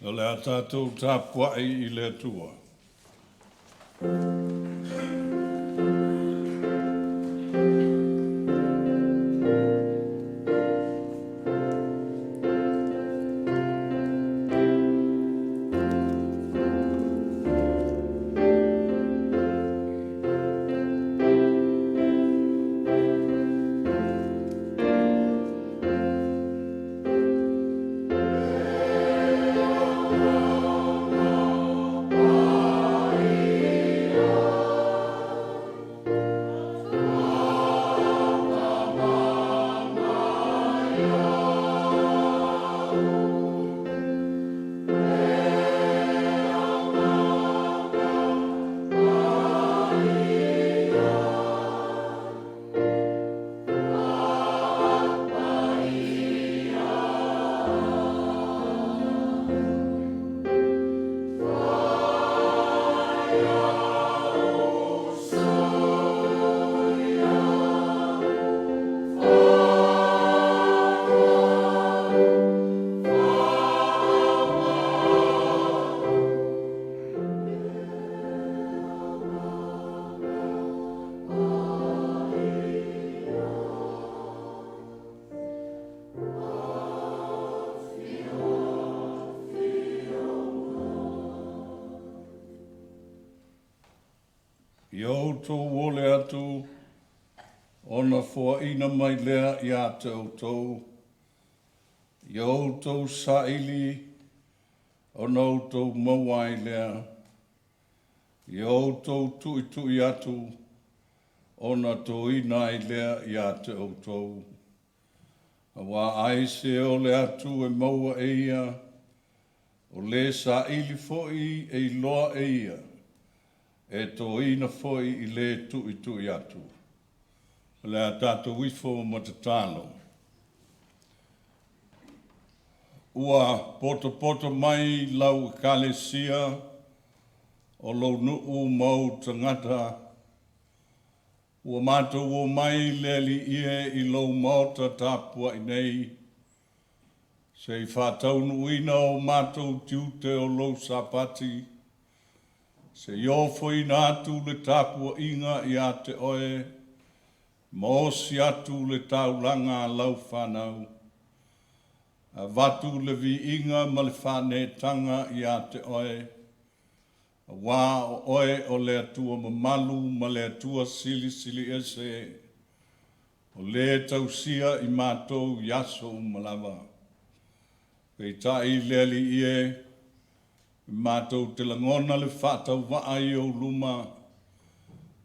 O le a tatou tapuai i le Atua. Ia outou ole atu ona foaina mai lea ia te outou, ia outou saili ona outou maua ai lea, ia outou tuitui atu ona toina ai lea ia te outou. Auā ai se ole atu e maua e ia, o le saili foi e iloa e ia, e toina foi i le tuitui atu. O le a tatou ifo ma tatalo. Ua potopoto mai lau Ekalesia o lou nuu ma ou tagata, ua matou omai le Alii e i lou maota tapuai nei, se i faataunuuina o matou tiute o lou Sapati, se i ofoina atu le tapuaiga ia te oe, ma osi atu le taulaga a lau fanau, avatu le viiga ma le faaneetaga ia te oe, auā o oe o le Atua mamalu ma le Atua silisili ese, o le tausia i matou i aso uma lava. Peitai le Alii e, matou te lagona le faatauvaa i ou luma,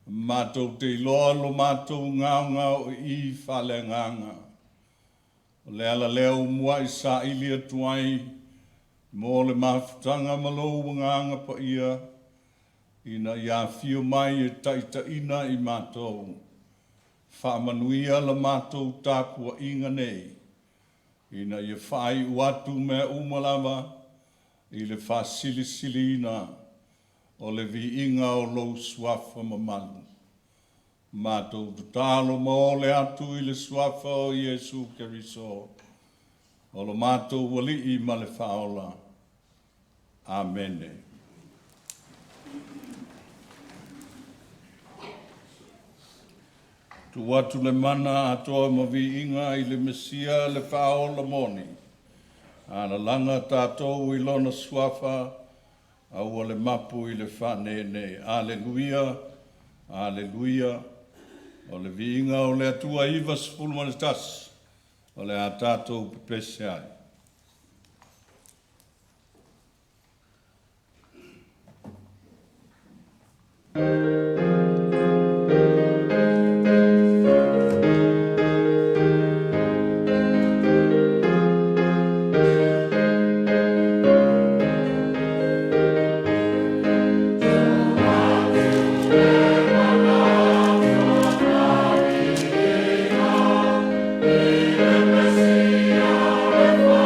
matou te iloa lo matou gaogaoii faaleagaga. O le ala lea ua muai saili atu ai mo le mafutaga ma lou agaga paia, ina ia afio mai e taitaiina i matou. Faamanuia la matou tapuaiga nei, ina ia faaiu atu mea uma lava i le faasilisiliina o le viiga o lou suafa mamalu. Matou tatalo ma ole atu i le suafa o Iesu Keriso, o lo matou Alii ma le Faaola. Amene. Tuu atu le mana atoa ma viiga i le Mesia le Faaola moni, alalaga tatou i lona suafa, aua le mapu i le faaneenee. Aleluia, aleluia. O le viiga o le Atua 91, o le a tatou pepese ai. Mesia le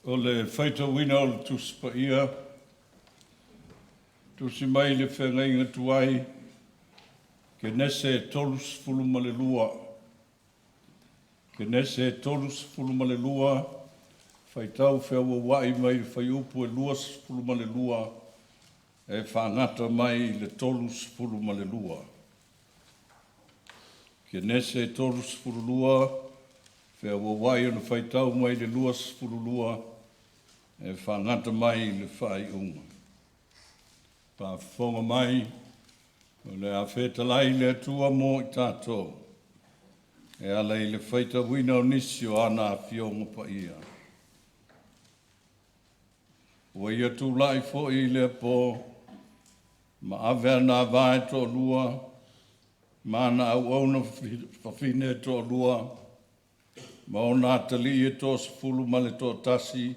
O le faitauina o le Tusi Paia, tusi mai le Feagaiga Tuai, Kenese 32. Kenese 32, faitau feauaua'i mai le fuaiupu e 22 e faagata mai le 32. Kenese 32, feauaua'i ona faitau mai le 22 e faagata mai le faaiuga. Faafofoga mai, o le a fetalai le Atua mo i tatou, e ala i le faitauina o nisi o ana afioga paia. Ua ia tulai foi i lea po, ma ave ana ava e toalua, ma ana auauna fafine e toalua, ma ona atalii e 11,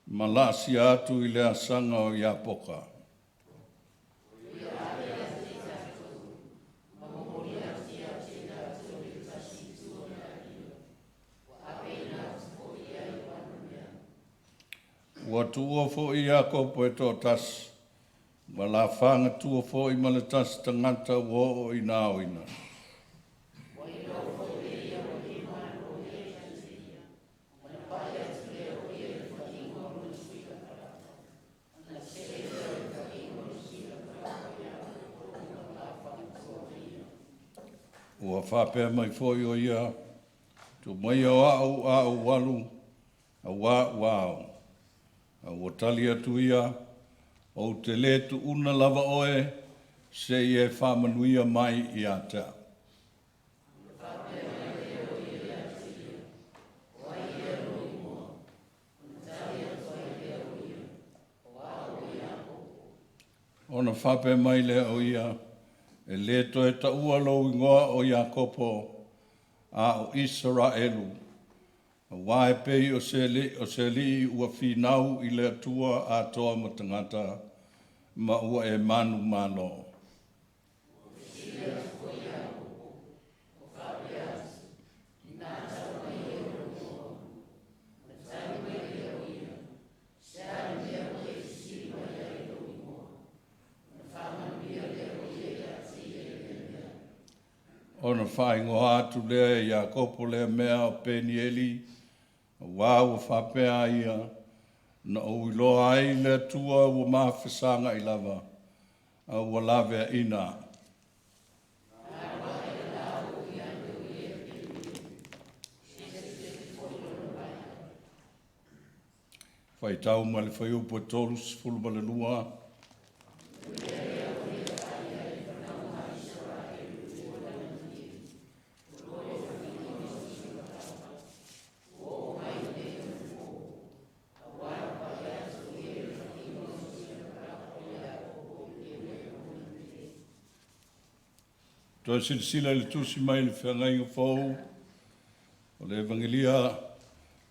ma laasia atu i le asaga o Iapoka. Ua tuua foi Iakopo e toatasi, ma lafagatua foi ma le tasi tagata ua oo ina aoina. Ua faapea mai foi o ia, tuu maia o a'u a ou alu, auā ua ao. A ua tali atu ia, ou te lē tuuna lava oe, seia e faamanuia mai ia te a'u. Ona faapea mai lea o ia, e lē toe taua lou igoa o Iakopo, a o Isaraelu, auā e pei o se alii ua finau i le Atua atoa ma tagata, ma ua e manumalo. Ona faaigoa atu lea e Iakopo lea mea o Penieli, auā ua faapea ai ia, na ou iloa ai le Atua ua ma fesagai lava, a ua laveaina a'u. Faitau mai le fuaiupu e 32. Toe silasila i le tusi mai le Feagaiga Fou o le Evagelia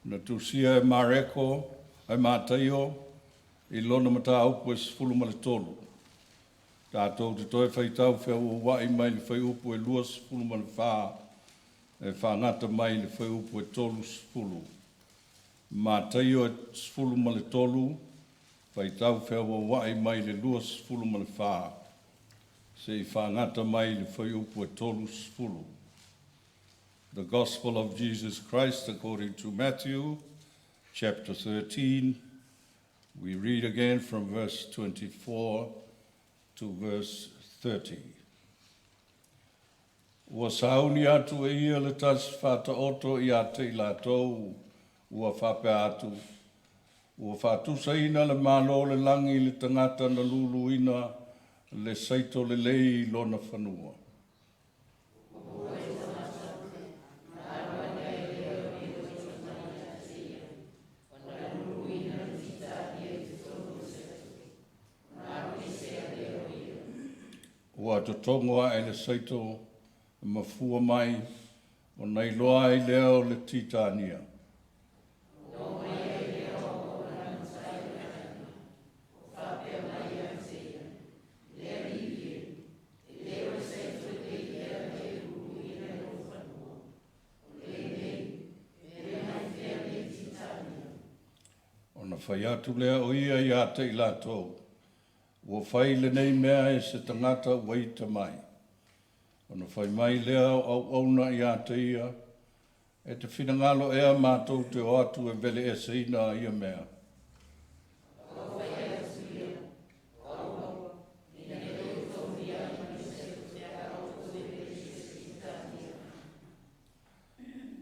na tusia e Mareko e Mataio i lona mataupu e 13. Tatou te toe faitau feauaua'i mai le fuaiupu e 24 e faagata mai le fuaiupu e 30. Mataio e 13, faitau feauaua'i mai le 24 seia faagata mai le fuaiupu e 30. The Gospel of Jesus Christ according to Matthew, chapter 13. We read again from verse 24 to verse 30. Ua sauni atu e ia le tasi faataoto ia te i latou ua faapea atu. Ua faatusaina le Malo o le lagi i le tagata na luluina le saito lelei i lona fanua. Ua totogo ae le saito ma fua mai, ona iloa ai lea o le titania. fai atu lea o ia ia te i latou, Ua fai lenei mea e se tagata ua ita mai. Ona fai mai lea o auauna ia te ia, E te finagalo ea matou te o atu e veleeseina ia mea?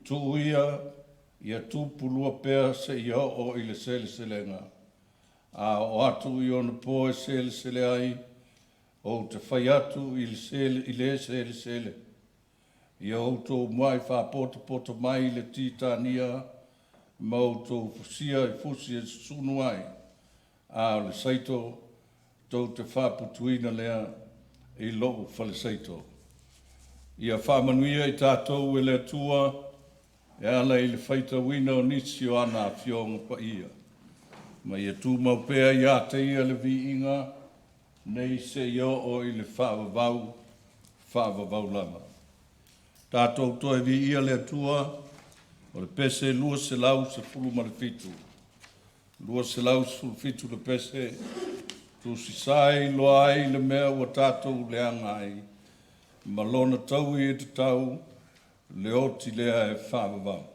Tuu ia, ia tupulua pea seia oo i le seleselega. A oo atu i ona po e selesele ai, ou te fai atu i le sele, i le selesele, ia outou muai faapotopoto mai le titania ma outou fusia i fusi e susunu ai, a o le saito tou te faaputuina lea i lou falesaito. Ia faamanuia i tatou e le Atua e ala i le faitauina o nisi o ana Afioga Paia, ma ia tumau pea ia te Ia le viiga nei seia oo i le faavavau, faavavau lava. Tatou toe viia le Atua, o le pese 217, 217 le pese, tusisa e iloa ai le mea ua tatou leaga ai, ma lona taui e tatau le oti lea e faavavau.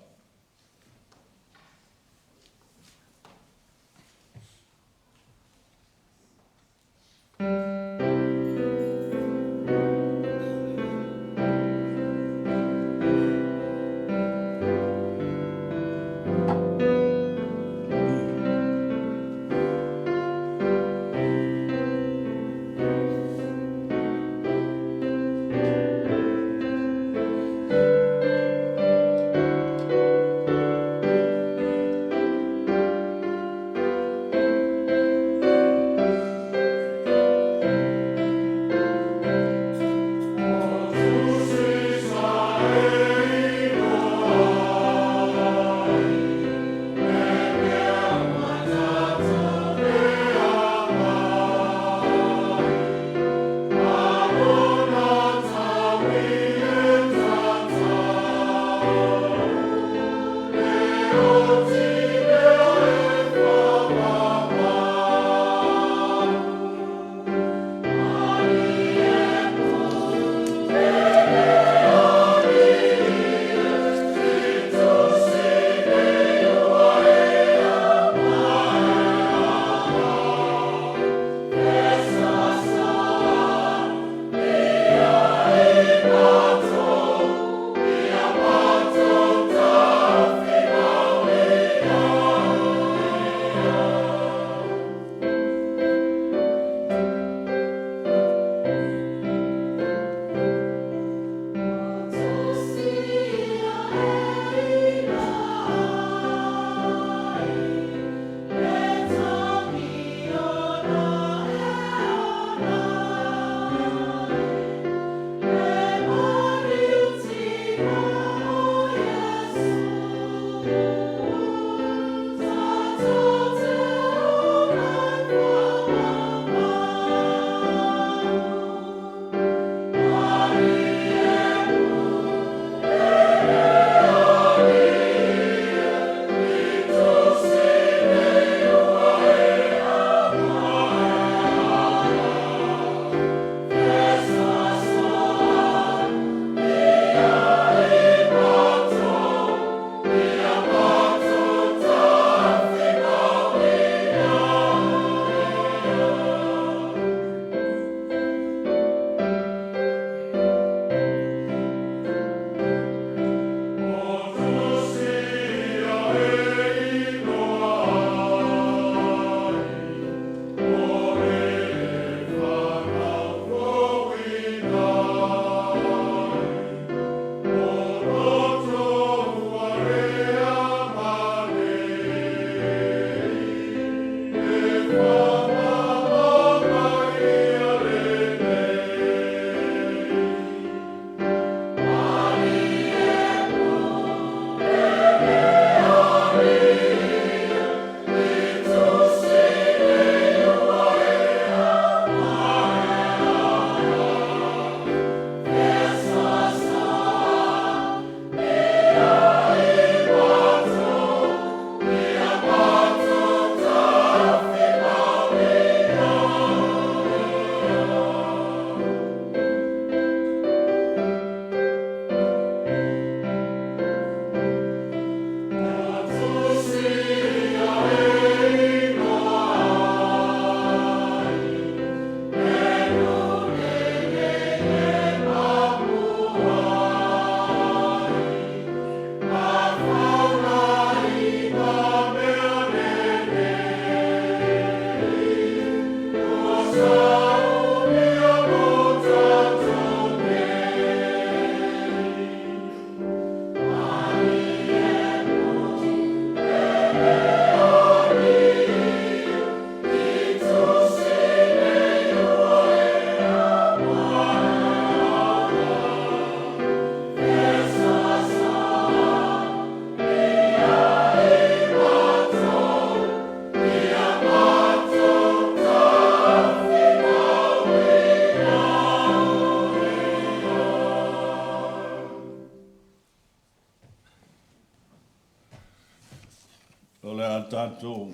O le a tatou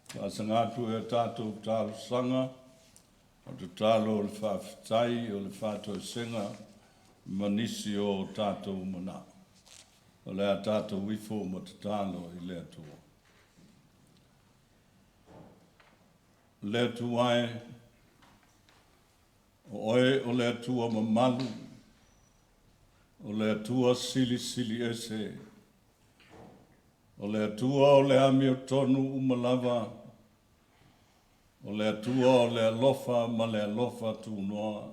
faasaga atu i a tatou talosaga, o tatalo o le faafetai, o le faatoesega ma nisi o tatou manao. O le a tatou ifo ma tatalo i le Atua. Le Atua e, o Oe o le Atua mamalu, o le Atua silisili ese, o le Atua o le amiotonu uma lava, o le Atua o le alofa ma le alofa tunoa,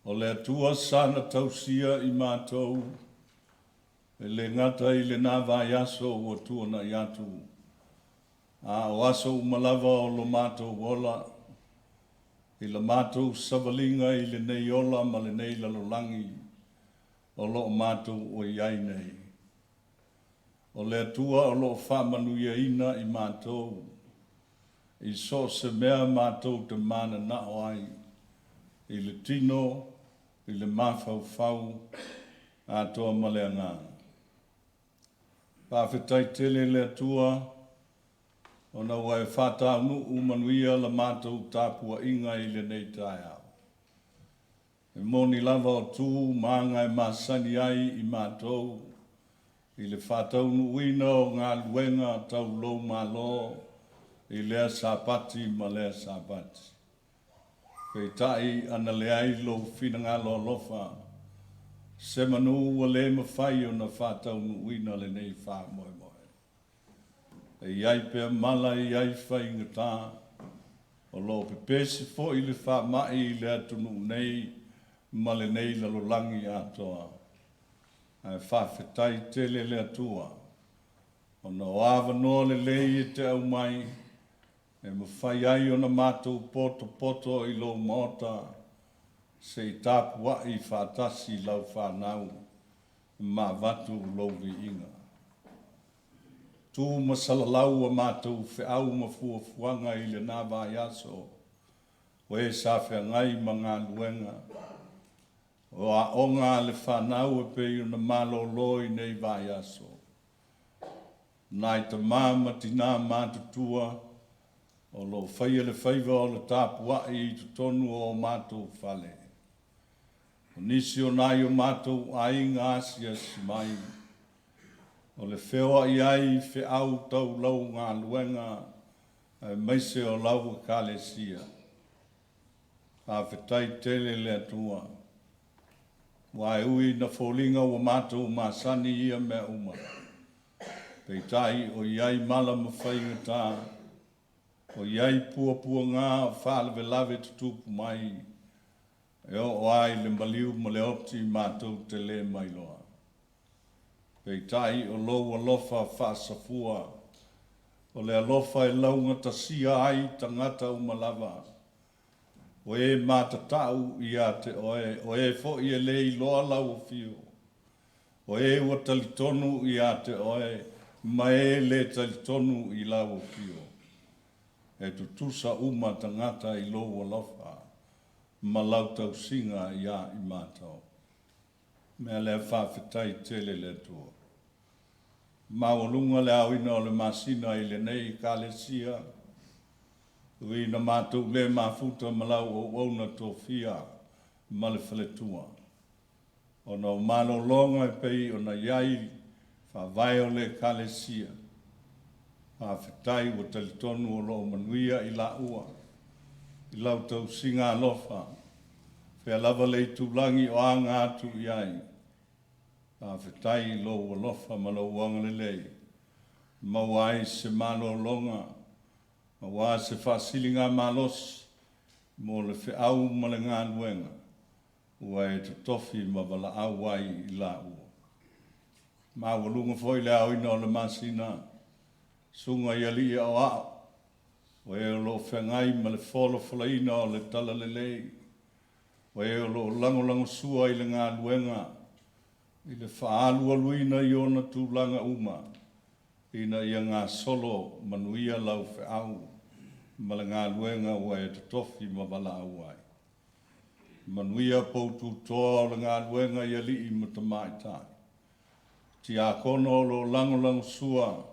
o le Atua sana tausia i matou, e le gata i lena vaiaso ua tuanai atu, a o aso uma lava o lo matou ola, i la matou savaliga i lenei ola ma lenei lalolagi o lo o matou o i ai nei. O le Atua o lo o faamanuiaina i matou i so o se mea matou te mananao ai, i le tino, i le mafaufau, atoa ma le agaga. Faafetai tele le Atua ona ua e faataunuu manuia la matou tapuaiga i lenei taeao. E moni lava o tu ma aga e masani ai i matou i le faataunuuina o galuega tau lou Malo i lea Sapati ma lea Sapati. Peitai ana leai lou finagalo alofa, semanu ua le mafai ona faataunuuina lenei faamoemoe. E i ai pea mala e i ai faigata, o lo o pepesi foi le faamai i le atunuu nei ma lenei lalolagi atoa. Ae faafetai tele le Atua ona o avanoa lelei e te aumai e mafai ai ona matou potopoto i lou Maota se i tapuai faatasi lau fanau ma avatu lou viiga. Tu ma salalau a matou feau ma fuafuaga i lena vaiaso, o e sa feagai ma galuega, o aoga a le fanau e pei ona malolo i nei vaiaso. Nai tama ma tinā matutua o lo o faia le faiva o le tapuai i totonu o o matou fale. O nisi o nai o matou aiga asiasi mai, o le feoai ai i feau tau lau galuega aemaise o lau Ekalesia. Faafetai tele le Atua, aua e ui ina foliga ua matou masani i ia mea uma, peitai o i ai mala ma faigata, o i ai puapuaga o faalavelave tutupu mai, e oo lava i le maliu ma le oti matou te le mailoa. Peitai o lou alofa faasafua, o le alofa e laugatasia ai tagata uma lava, o e matatau ia te oe, o e foi e le iloa lau afio, o e ua talitonu ia te oe, ma e le talitonu i lau afio. E tutusa uma tagata i lou alofa ma lau tausiga ia i matou. Mea lea faafetai tele le Atua. Maualuga le aoina o le masina i lenei Ekalesia, ui ina matou le mafuta ma lau auauna tofia ma le faletua, ona o malologa e pei ona i ai faavae o le Ekalesia. Faafetai ua talitonu o lo o manuia i laua i lau tausiga alofa, fea lava le itulagi o aga atu i ai. Faafetai i lou alofa ma lou agalelei, maua ai se malologa, aua se faasiligamalosi mo le feau ma le galuega ua e totofi ma valaau ai i laua. Maualuga foi le aoina o le masina, susuga i alii aoao, o e o lo o feagai ma le folafolaina o le talalelei, o e o lo o lagolagosua i le galuega, i le faaalualuina i ona tulaga uma, ina ia gasolo manuia lau feau ma le galuega ua e totofi ma valaau ai. Manuia poututoa o le galuega i alii ma tamaitai. Tiakono o lo o lagolagosua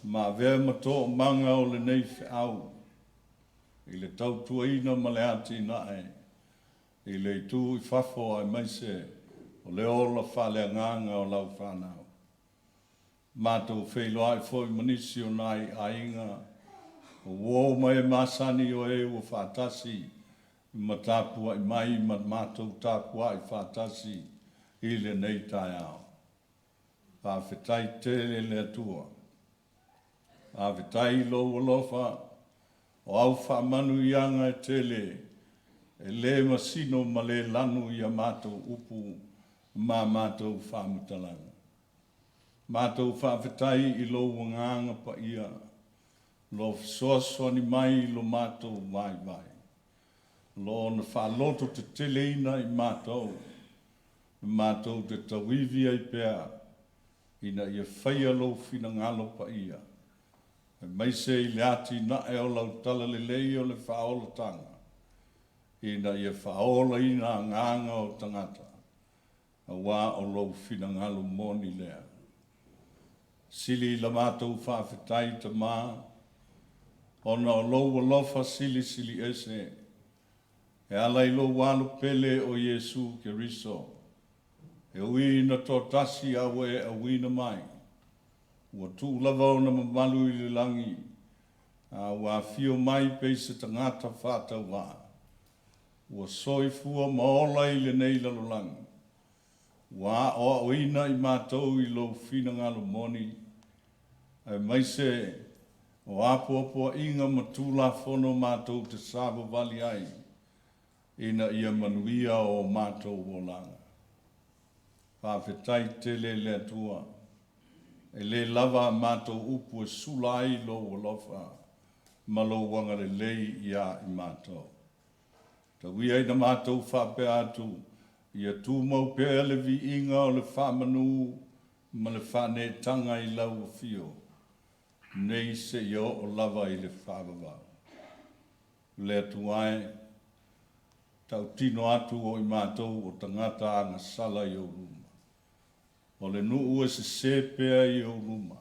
ma avea ma toomaga o lenei feau i le tautuaina ma le atinae i le itu i fafo aemaise o le ola faaleagaga o lau fanau. Matou feiloai foi ma nisi o nai aiga, o uo ma e masani o e ua faatasi ma tapuai mai ma matou tapuai faatasi i lenei taeao. Faafetai tele le Atua. Faafetai i lou alofa, o au faamanuiaga e tele, e le masino ma le lanu i a matou upu ma a matou faamatalaga. Matou faafetai i lou Agaga Paia, lo fesoasoani mai i lo matou vaivai, lo ona faalototeteleina i matou, matou te tauivi ai pea ina ia faia lou finagalo paia, aemaise i le atinae o lau talalelei o le faaolataga, ina ia faaolaina agaga o tagata, auā o lou finagalo moni lea. Sili la matou faafetai, Tamā, ona o lou alofa silisili ese, e ala i lou Alo pele o Iesu Keriso, e ui ina toatasi a ua e auina mai, ua tuu lava ona mamalu i le lagi, a ua afio mai pei se tagata faatauvaa, ua soifua ma ola i lenei lalolagi, ua aoaoina i matou i lou finagalo moni, aemaise o apoapoaiga ma tulafono matou te savavali ai, ina ia manuia o matou olaga. Faafetai tele le Atua, e lē lava a matou upu e sula ai lou alofa ma lou agalelei iā i matou. Tau ia ina matou faapea atu, ia tumau pea le viiga o le faamanu ma le faaneetaga i lau afio, nei seia oo lava i le faavavau. Le Atua e, tautino atu o i matou o tagata agasala i ou luma. O le nuu e sesē pea i ou luma,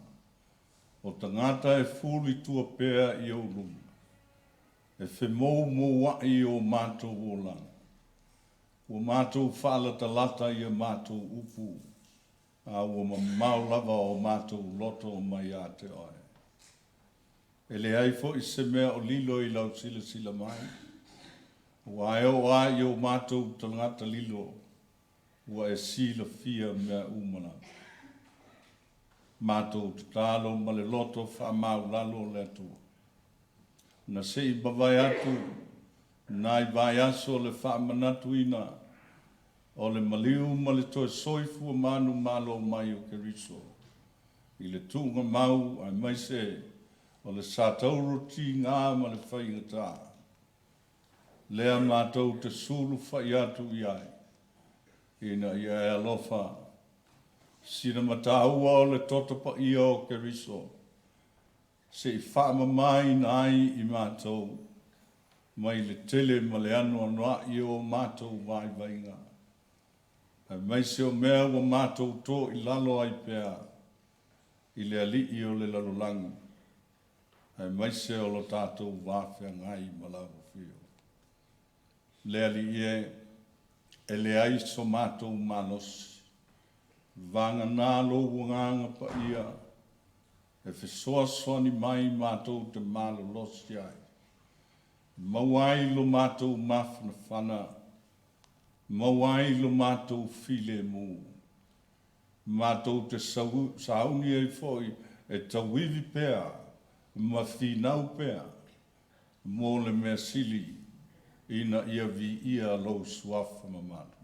o tagata e fulitua pea i ou luma, e femoumoua'i o matou olaga. Ua matou faalatalata i a matou upu, a ua mamao lava o matou loto mai ia te oe. E leai foi se mea o lilo i lau silasila mai, aua e oo lava i o matou tagata lilo, ua e silafia mea uma lava. Matou tatalo ma le loto faamaulalo o le Atua. Na se i mavae atu nai vaiaso le faamanatuina o le maliu ma le toe soifua manumalo mai o Keriso i le tuugamau aemaise o le satauro tigā ma le faigatā. Lea matou te sulufai atu i ai, ina ia e alofa sina mataua o le toto paia o Keriso, se i faamamaina ai i matou mai le tele ma le anoanoai o matou vaivaiga, aemaise o mea ua matou to i lalo ai pea i le alii o le lalolagi, aemaise o lo tatou va feagai ma lau afio. Le Alii e, e leai so matou malosi, vagana lou Agaga Paia e fesoasoani mai matou te malolosi ai, maua ai lo matou mafanafana, maua ai lo matou filemu, matou te sauni ai foi e tauivi pea ma finau pea mo le mea sili ina ia viia lou suafa mamalu.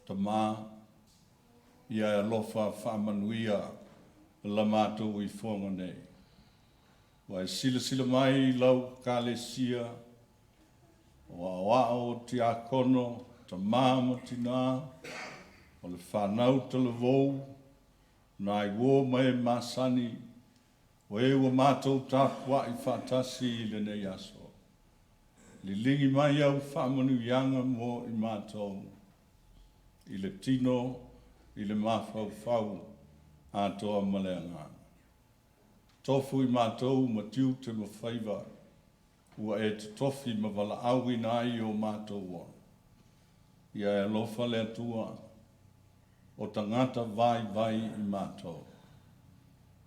Tamā, ia e alofa faamanuia la matou ifoga nei. Ua e silasila mai i lau Ekalesia, o aoao, o tiakono, tamā ma tinā, o le fanau talavou, nai uo ma e masani, o e ua matou tapuai faatasi i lenei aso. Liligi mai au faamanuiaga mo i matou i le tino i le mafaufau atoa ma le agaga. Tofu i matou ma tiute ma faiva ua e totofi ma valaauina ai o matou ola. Ia e alofa le Atua o tagata vaivai i matou.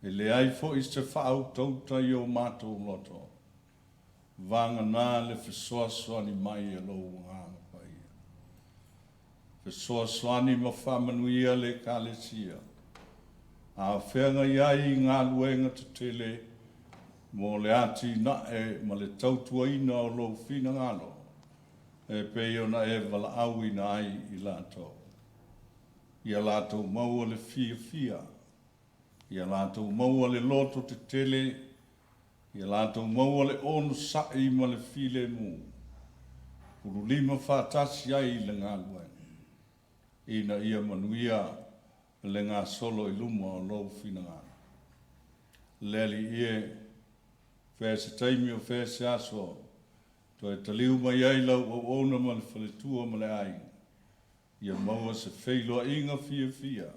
E leai foi se faautauta i o matou loto, vagana le fesoasoani mai a lou Agaga Paia. Fesoasoani ma faamanuia le Ekalesia, a o feagai ai i galuega tetele mo le atinae ma le tautuaina o lou finagalo e pei ona e valaauina ai i latou. Ia latou maua le fiafia, ia latou maua le loto tetele, ia latou maua le onosai ma le filemu, pululima faatasi ai i le galuega, ina ia manuia le gasolo i luma o lou finagalo. Le Alii e, fea se taimi o fea se aso, toe taliu mai ai lau auauna ma le faletua ma le aiga, ia maua se feiloaiga fiafia,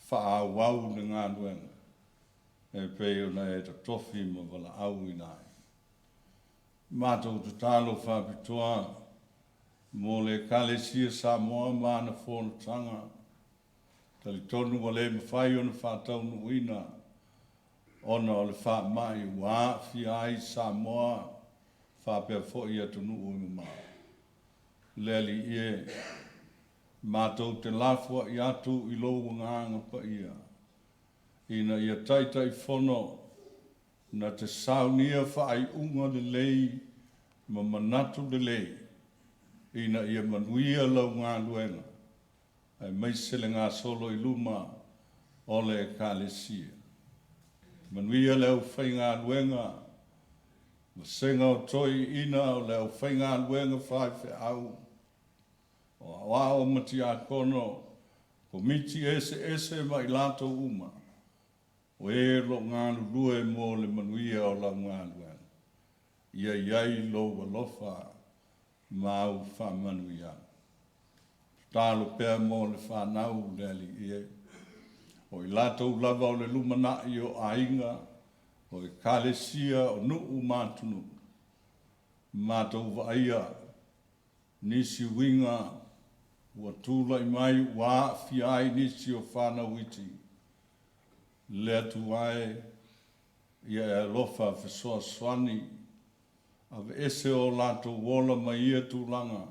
faaauau le galuega e pei ona e totofi ma valaauina ai. Matou tatalo faapitoa mo le Ekalesia Samoa ma ana fonotaga, talitonu ua le mafai ona faataunuuina ona o le faamai ua aafia ai Samoa faapea foi atunuu e mamao. Le Alii e, matou te lafoai atu i lou Agaga Paia, ina ia Taitaifono na te saunia faaiuga lelei ma manatu lelei, ina ia manuia lau galuega, aemaise le gasolo i luma o le Ekalesia. Manuia le aufaigaluega, vasega o toeaiina o le aufaigaluega faifeau, o aoao ma tiakono, komiti eseese ma i latou uma, o e o lo o galulue mo le manuia o lau galuega. Ia i ai lou alofa ma au faamanuiaga. Tatalo pea mo le fanau le Alii e, o i latou lava o le lumanai o aiga, o ekalesia, o nuu ma atunuu. Matou vaaia nisi uiga ua tulai mai ua aafia ai nisi o fanau iti. Le Atua e, ia e alofa fesoasoani, aveese o latou ola mai ia tulaga,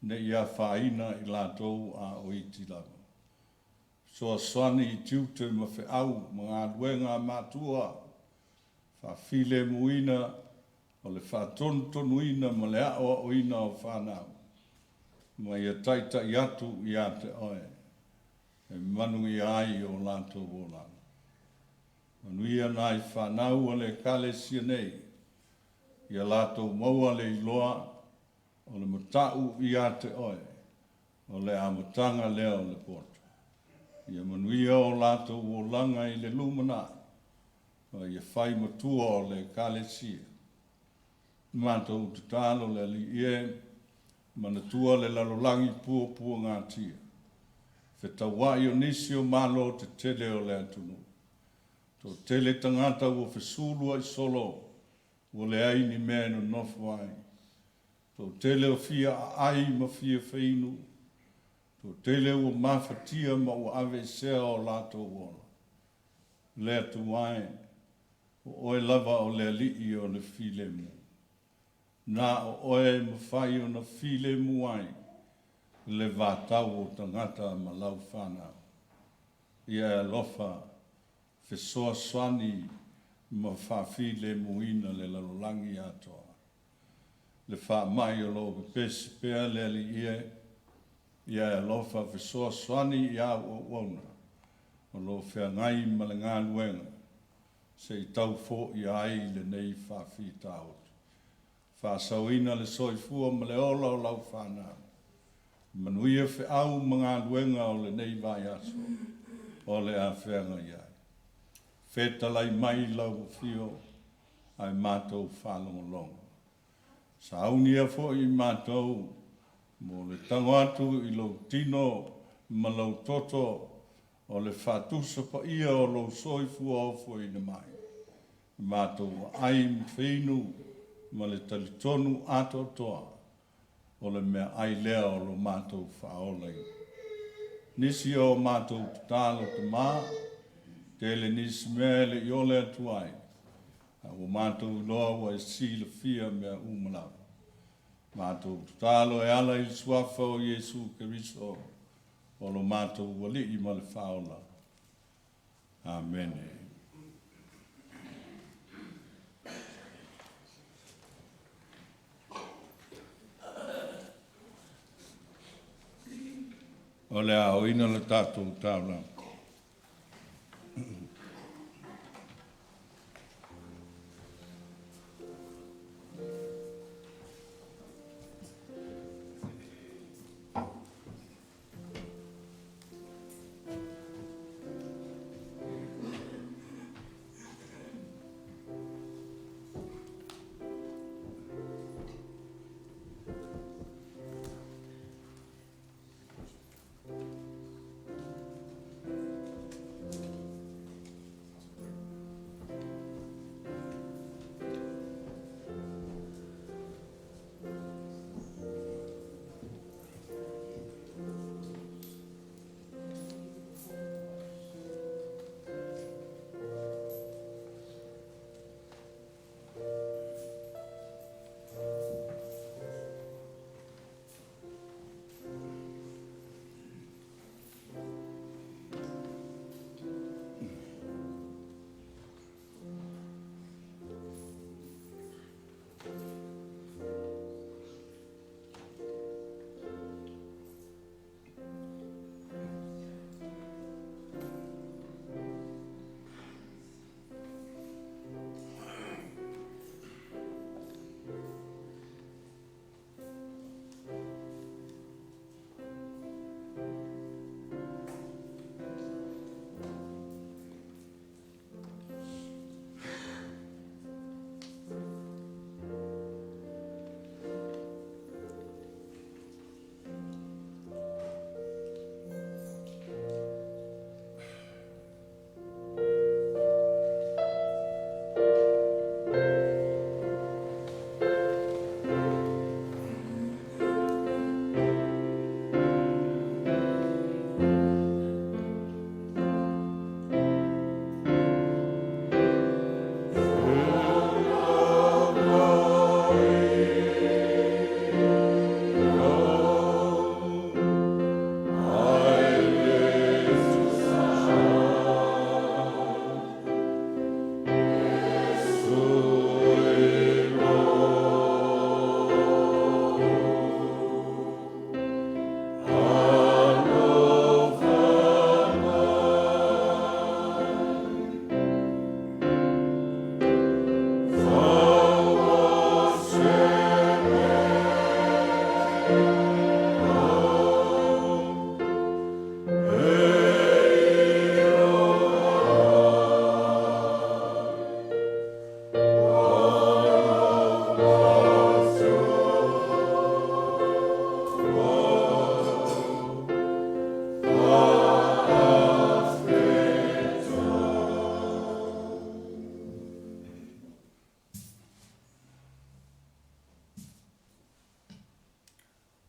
ne i afaina i latou a o iti lava. Fesoasoani i tiute ma feau ma galuega a matua, faafilemuina o le faatonutonuina ma le aoaoina o fanau, ma ia taitai atu ia te oe e manuia ai o latou olaga. Manuia nai fanau a le Ekalesia nei, ia latou maua le iloa o le matau ia te oe, o le amataga lea o le poto. Ia manuia o latou olaga i le lumanai, ma ia fai matua o le Ekalesia. Matou tatalo le Alii e, manatua le lalolagi puapuagatia, fetauai o nisi o malo tetele o le atunuu. Toatele tagata ua fesulua'i solo, ua leai ni mea e nonofo ai. Toatele o fia aai ma fia feinu, toatele ua mafatia ma ua aveesea o latou ola. Le Atua e, o oe lava o le Alii o le filemu. Na o oe e mafai ona filemu ai le vatau o tagata ma lau fanau. Ia e alofa fesoasoani ma faafilemuina le lalolagi atoa. Le faamai o lo o pepesi pea le Alii e, ia e alofa fesoasoani i āu auauna o lo o feagai ma le galuega se i tau foia ai lenei faafitauli. Faasaoina le soifua ma le ola o lau fanau. Manuia feau ma galuega o lenei vaiaso o le a feagai ai. Fetalai mai lau afio ae matou faalogologo. Saunia foi i matou mo le tago atu i lou tino ma lou toto o le faatusa paia o lou soifua ofoina mai. E matou aai ma feinu ma le talitonu atoatoa o le meaai lea o lo matou faaolaina. Nisi o matou tatalo Tama, tele nisi mea e le i ole atu ai, a ua matou iloa ua e silafia mea uma lava. Matou tatalo e ala i le Suafa o Iesu Keriso o lo matou Alii ma le Faaola. Amene. O le aoina le tatou taulaga.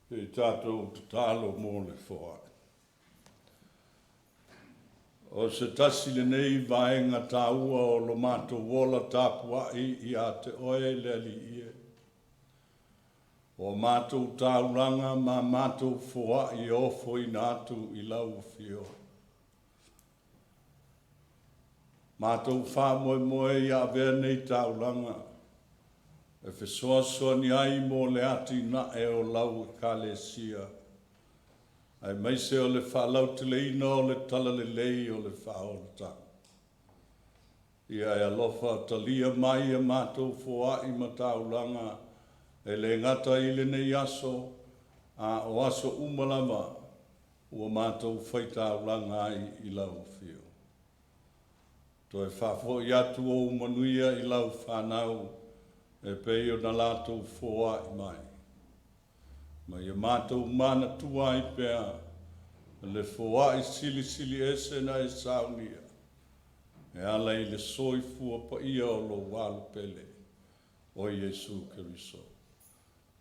Se i tatou tatalo mo le foai. O se tasi lenei vaega taua o lo matou ola tapuai ia te oe le Alii e. O a matou taulaga ma a matou foai e ofoina atu i lau afio. Matou faamoemoe ia avea nei taulaga e fesoasoani ai mo le atinae o lau Ekalesia, aemaise o le faalauteleina o le talalelei o le faaolataga. Ia e alofa talia mai a matou foai ma taulaga e le gata i lenei aso, a o aso uma lava ua matou faitaulaga ai i lau afio. Toe faafoi atu ou manuia i lau fanau e pei ona latou foai mai. Ma ia matou manatua ai pea Le foai silisili ese na e saunia, e ala i le soifua paia o lou alo pele, o Iesu Keriso.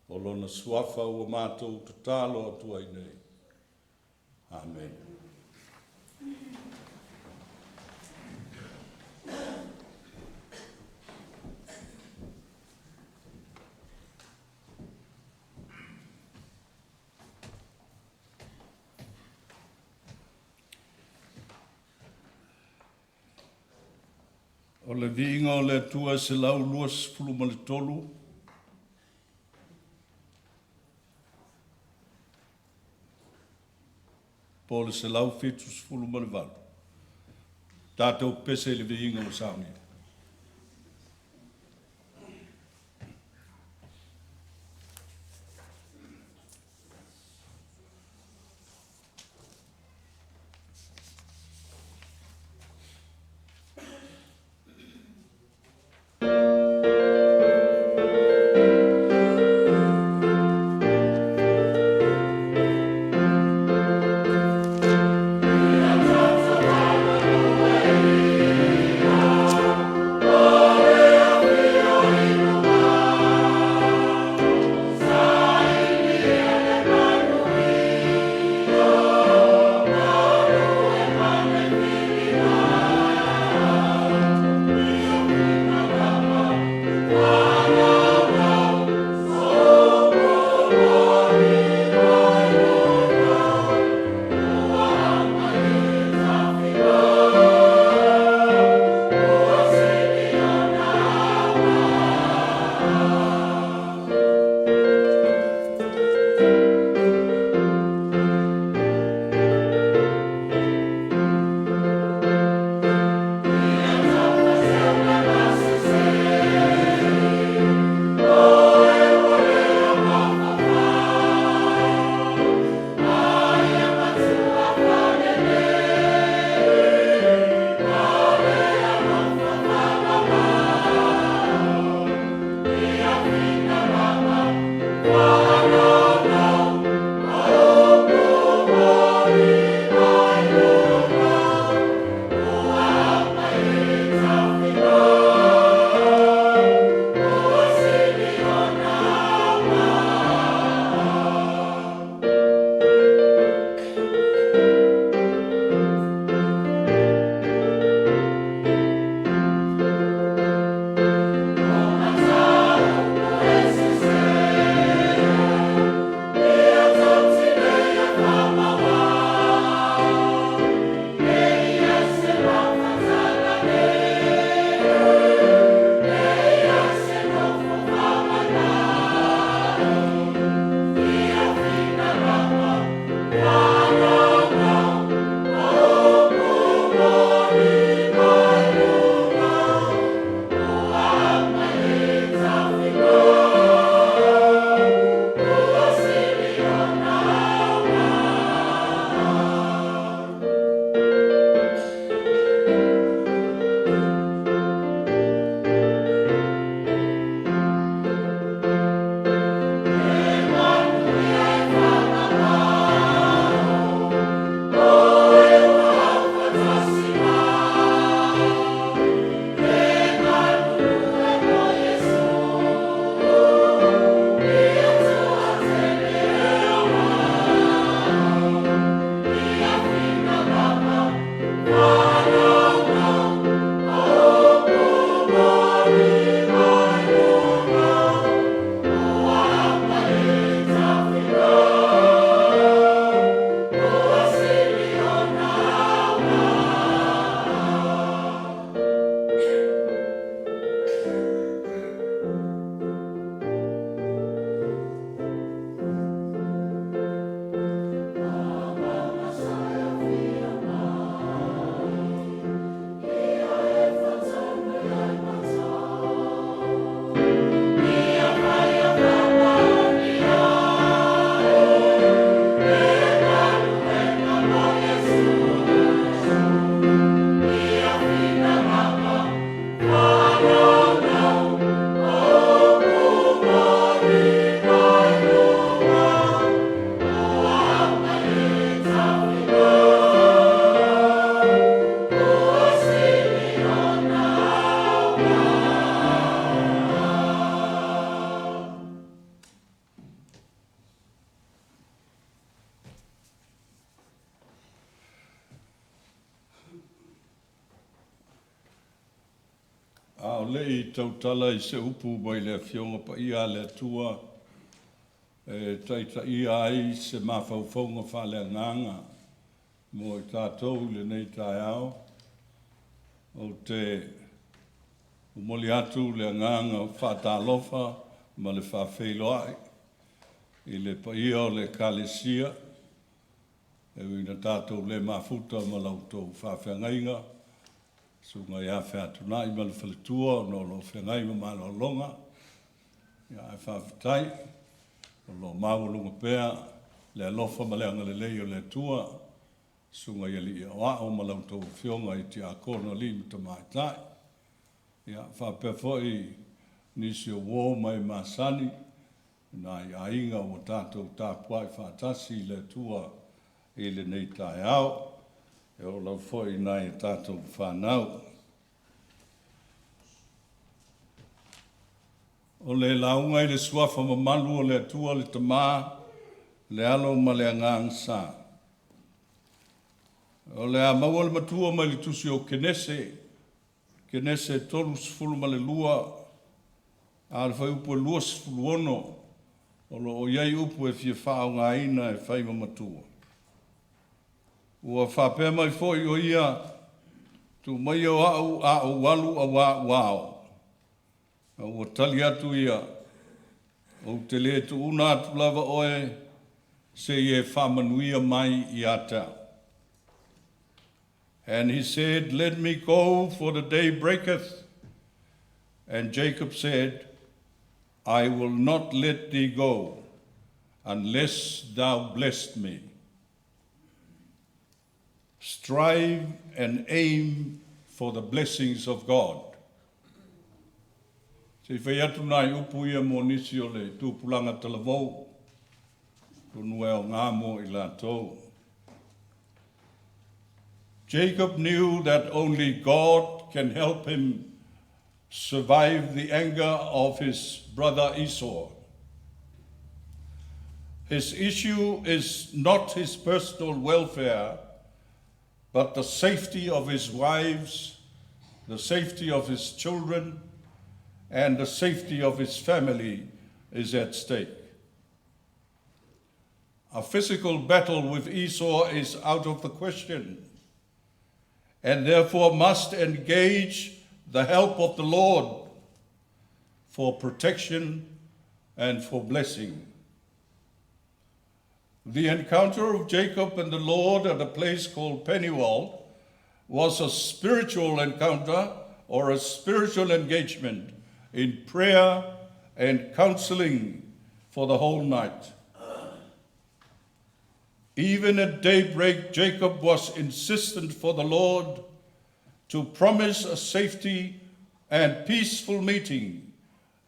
O lona suafa ua matou tatalo atu ai nei. Amene. O le viiga o le Atua e 123 po o le 178. Tatou pese i le viiga ua saunia. o le i tautala i se upu mai le Afioga Paia a le Atua e taitaia ai se mafaufauga faaleagaga mo i tatou i lenei taeao, ou te momoli atu le agaga faatalofa ma le faafeiloai i le paia o le Ekalesia, e ui ina tatou le mafuta ma la outou faafeagaiga, Susuga ia Featunai ma le faletua ona o lo o feagai ma malologa, ae faafetai o lo o maualuga pea le alofa ma le agalelei o le Atua, Susuga i alii aoao ma la outou afioga i tiakono alii ma tamaitai. Ia, faapea foi nisi o uo ma e masani, nai aiga ua tatou tapuai faatasi i le Atua i lenei taeao, e oo lava foi i nai a tatou fanau. O le lauga i le suafa mamalu o le Atua le Tama, le Alo ma le Agaga Sa. O le a maua le matua mai le tusi o Kenese, Kenese 32, a o le fuaiupu e 26, o lo o i ai upu e fia faaaogaina e fai ma matua. Ua faapea mai foi o ia, tuu maia o au a ou alu auā ua ao. A ua tali atu ia, ou te le tuuna atu lava oe se i e faamanuia mai ia te au. And he said, "Let me go, for the day breaketh." And Jacob said, "I will not let thee go unless thou bless me." Strive and aim for the blessings of God. Se i fai atu nai upu ia mo nisi o le tupulaga talavou, tonu e o ngā mo i latou. Jacob knew that only God can help him survive the anger of his brother Esau. His issue is not his personal welfare, but the safety of his wives, the safety of his children, and the safety of his family is at stake. A physical battle with Esau is out of the question, and therefore must engage the help of the Lord for protection and for blessing. The encounter of Jacob and the Lord at a place called Peniel was a spiritual encounter or a spiritual engagement in prayer and counseling for the whole night. Even at daybreak, Jacob was insistent for the Lord to promise a safety and peaceful meeting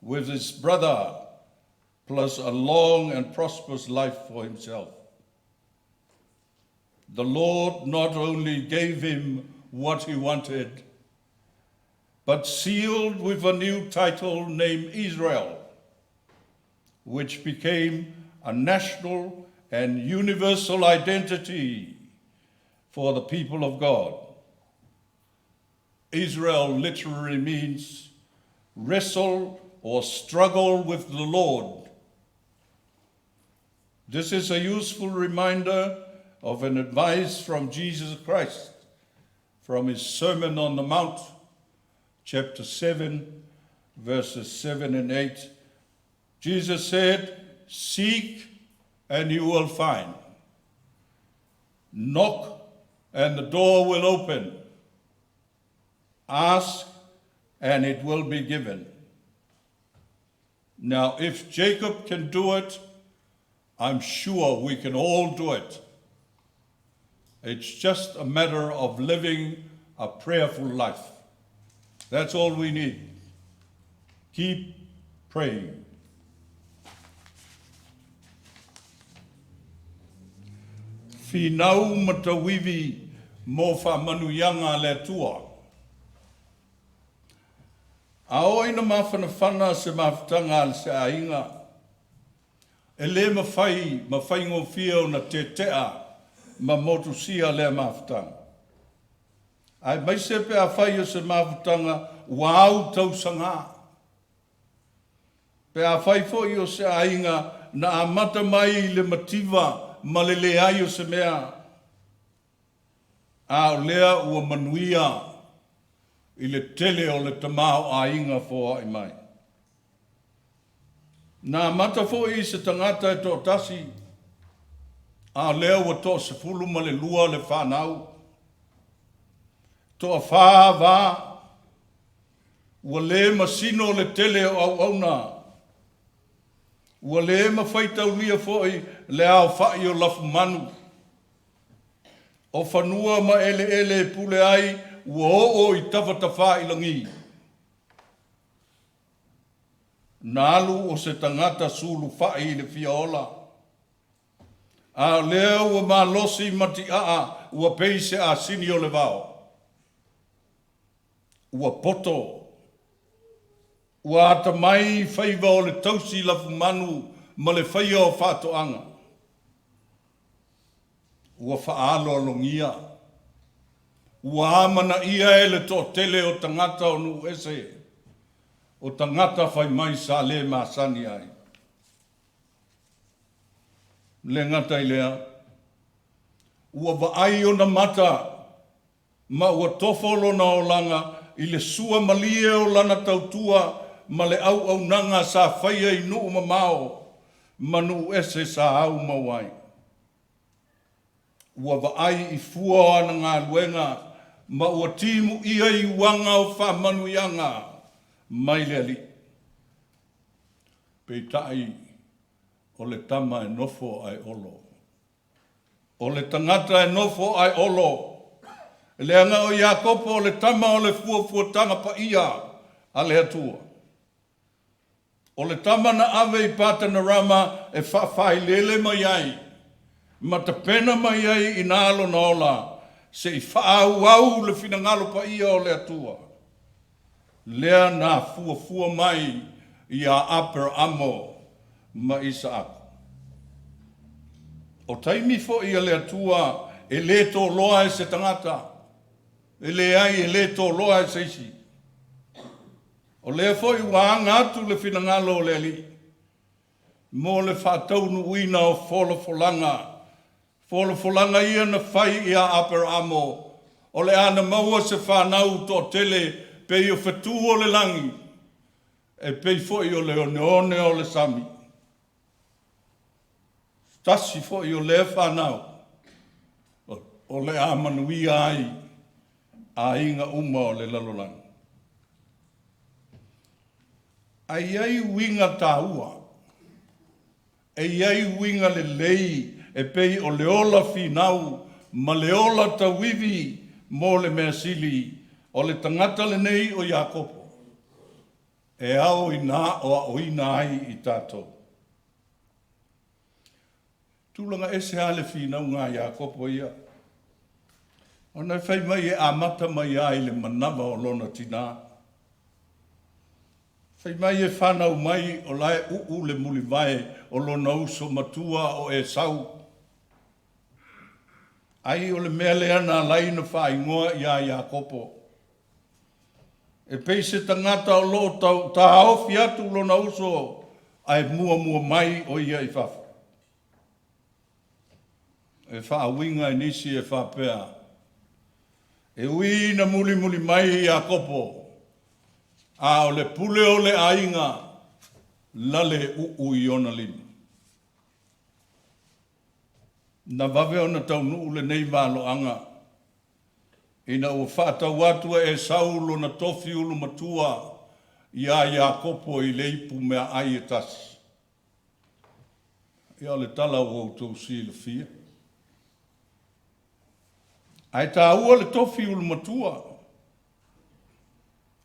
with his brother, plus a long and prosperous life for himself. The Lord not only gave him what he wanted, but sealed with a new title named Israel, which became a national and universal identity for the people of God. Israel literally means wrestle or struggle with the Lord. This is a useful reminder of an advice from Jesus Christ from his Sermon on the Mount, chapter 7, verses 7 and 8. Jesus said, "Seek and you will find. Knock and the door will open. Ask and it will be given." Now, if Jacob can do it, I'm sure we can all do it. It's just a matter of living a prayerful life. That's all we need. Keep praying. Finau ma tauivi mo faamanuiaga a le Atua. A oo ina mafanafana se mafutaga a se aiga, e le mafai ma faigofie ona tetea ma motusia lea mafutaga. Aemaise pe afai o se mafutaga ua au tausaga. Pe afai foi o se aiga na amata mai i le mativa ma le leai o se mea, a o lea ua manuia i le tele o le tamaoaiga foai mai. Na amata foi i se tagata e toatasi, a o lea ua 12 le fanau, toafa va, ua le masino le tele o auauna, ua le mafaitaulia foi le aofai o lafumanu. O fanua ma eleele e pule ai ua oo i tafatafailagi. Na alu o se tagata sulufai i le fia ola, a o lea ua malosi ma tiaa ua pei se asini o le vao. Ua poto, ua atamai i faiva o le tausi lafumanu ma le faia o faatoaga. Ua faaaloalogia, ua amanaia e le toatele o tagata o nuu ese, o tagata fai mai sa le masani ai. Le gata i lea, ua vaai ona mata ma ua tofo lona olaga i le sua malie o lana tautua ma le auaunaga sa faia i nuu mamao ma nuu ese sa au mau ai. Ua vaai i fua o ana galuega ma ua timuia i uaga o faamanuiaga mai le Alii. Peitai o le tama e nofo ae olo. O le tagata e nofo ae olo, leaga o Iakopo o le tama o le fuafuataga paia a le Atua. O le tama na ave i Patanarama e faafailele mai ai, ma tapena mai ai i ina lona ola, se i faaauau le finagalo paia o le Atua. Lea na fuafua mai ia Aperaamo ma Isaako. O taimi foi a le Atua e le toloa e se tagata, e leai e le toloa e se isi. O lea foi ua aga atu le finagalo o le Alii mo le faataunuuina o folafolaga, folafolaga ia na fai ia Aperaamo, o le a na maua se fanau toatele pei o fetu o le lagi, e pei foi o le oneone o le sami. Tasi foi o lea fanau o le a manuia ai aiga uma o le lalolagi. Ae i ai uiga taua, e i ai uiga lelei e pei o le ola finau ma le ola tauivi mo le mea sili o le tagata lenei o Iakopo e ao ina aoaoina ai i tatou. Tulaga ese lava le finauga a Iakopo ia, ona e fai mai e amata mai lava i le manava o lona tinā. Fai mai e fanau mai o la e uu le mulivae o lona uso matua o Esau. Ai o le mea lea na ala ai ona faaigoa ia Iakopo. E pei se tagata o lo o taofi atu lona uso ae muamua mai o ia i fafo. E faauiga e nisi e faapea, e ui ina mulimuli mai Iakopo, a o le pule o le aiga lale uu i ona lima. Na vave ona taunuu lenei valoaga ina ua faatau atu e Esau lona tofi ulumatua ia Iakopo i le ipu meaai e tasi. Ia o le tala ua outou silafia. Ae taua le tofi ulumatua,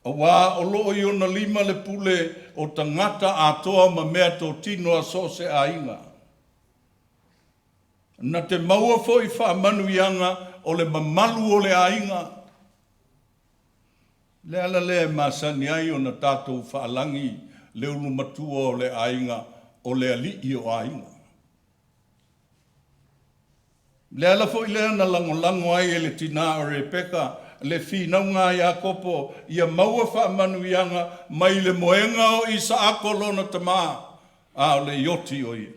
aua o lo o i ona lima le pule o tagata atoa ma mea totino a so o se aiga. Na te maua foi faamanuiaga o le mamalu o le aiga. Le ala lea e masani ai ona tatou faalagi le ulumatua o le aiga o le alii o aiga. Le ala foi lea na lagolago ai e le tinā o Rebeka le finauga a Iakopo ia maua faamanuiaga mai le moega o Isaako lona tama, a o le ioti o ia.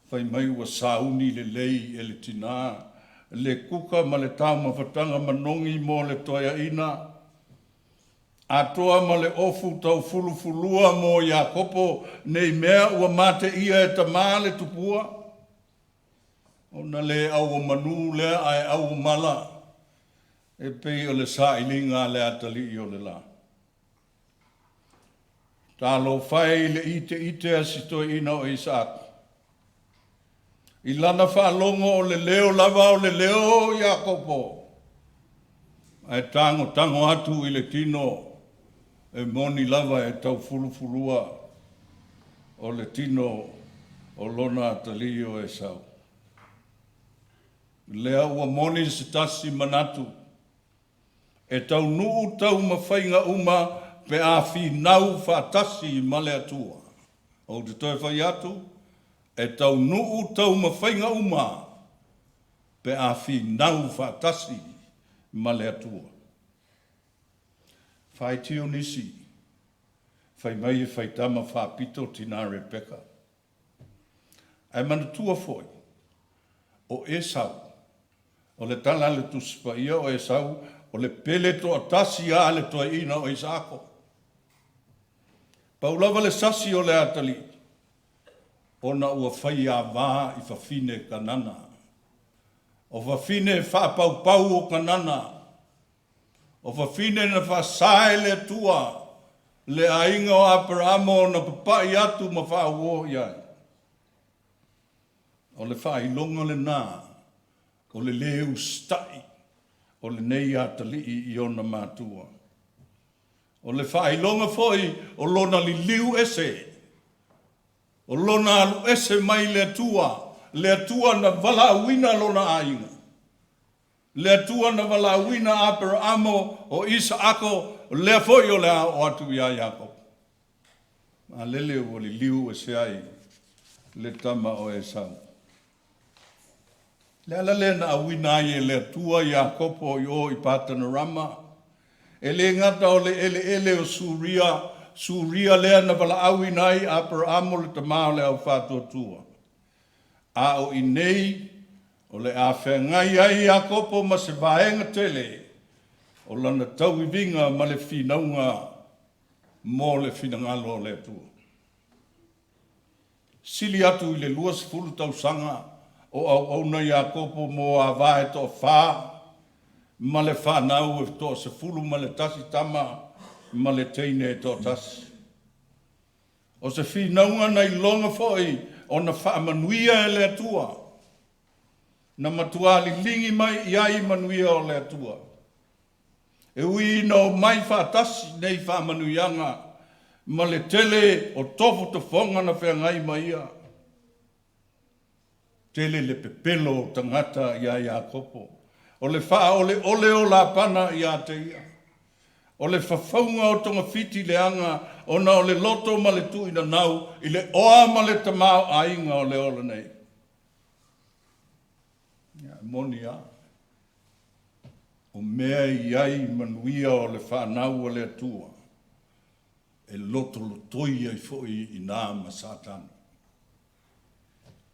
Fai mai ua sauni lelei e le tinā le kuka ma le taumafataga manogi mo le toeaina, atoa ma le ofu taufulufulua mo Iakopo, nei mea ua mateia e tamā le tupua, ona le auomanu lea ae auomala e pei o le sailiga a le atalii o le la. Talofa e i le iteite a si toeaina o Isaako, i lana faalogo o le leo lava o le leo o Iakopo, ae tagotago atu i le tino e moni lava e taufulufulua o le tino o lona atalii o Esau. Lea ua moni se tasi manatu, e taunuu taumafaiga uma pe a finau faatasi ma le Atua. Ou te toe fai atu, e taunuu taumafaiga uma pe a finau faatasi ma le Atua. Faitio nisi, fai mai e faitama faapito tinā Rebeka. Ae manatua foi, o Esau, o le tala a le Tusi Paia o Esau, o le pele toatasi a le toeaina o Isaako. Pau lava le sasi o le atalii, ona ua faiava i fafine Kanana. O fafine faapaupau o Kanana, o fafine na faasa e le Atua le aiga o Aperaamo ona papai atu ma faauo i ai. O le faailoga lena o le lē usitai o lenei atalii i ona matua. O le faailoga foi o lona liliu ese, o lona alu ese mai le Atua, le Atua na valaauina lona aiga, le Atua na valaauina Aperaamo, o Isaako, o lea foi o le a oo atu ia Iakopo. A lele ua liliu ese ai le tama o Esau. Le ala lea na auina ai e le Atua Iakopo i o i Patanarama, e le gata o le eleele o Suria, Suria lea na valaauina ai Aperaamo le tama o le aufaatuatua, a o i nei o le a feagai ai Iakopo ma se vaega tele o lana tauiviga ma le finauga mo le finagalo o le Atua. Sili atu i le 20 tausaga o auauna Iakopo mo ava e toafa ma le fanau e toa-11 tama ma le teine e toatasi. O se finauga na iloga foi ona faamanuia e le Atua, na matua liligi mai i ai manuia o le Atua. E ui ina o mai faatasi nei faamanuiaga ma le tele o tofotofoga na feagai ma ia, tele le pepelo o tagata iā Iakopo, o le faaoleole o Lapana ia te ia, o le fafauga o togafiti leaga ona o le loto ma le tuuinanau i le oa ma le tamaoaiga o le ola nei. Ia, e moni lava, o mea e i ai manuia o le fanau a le Atua, e lotolotoi ai foi i ina ma Satani.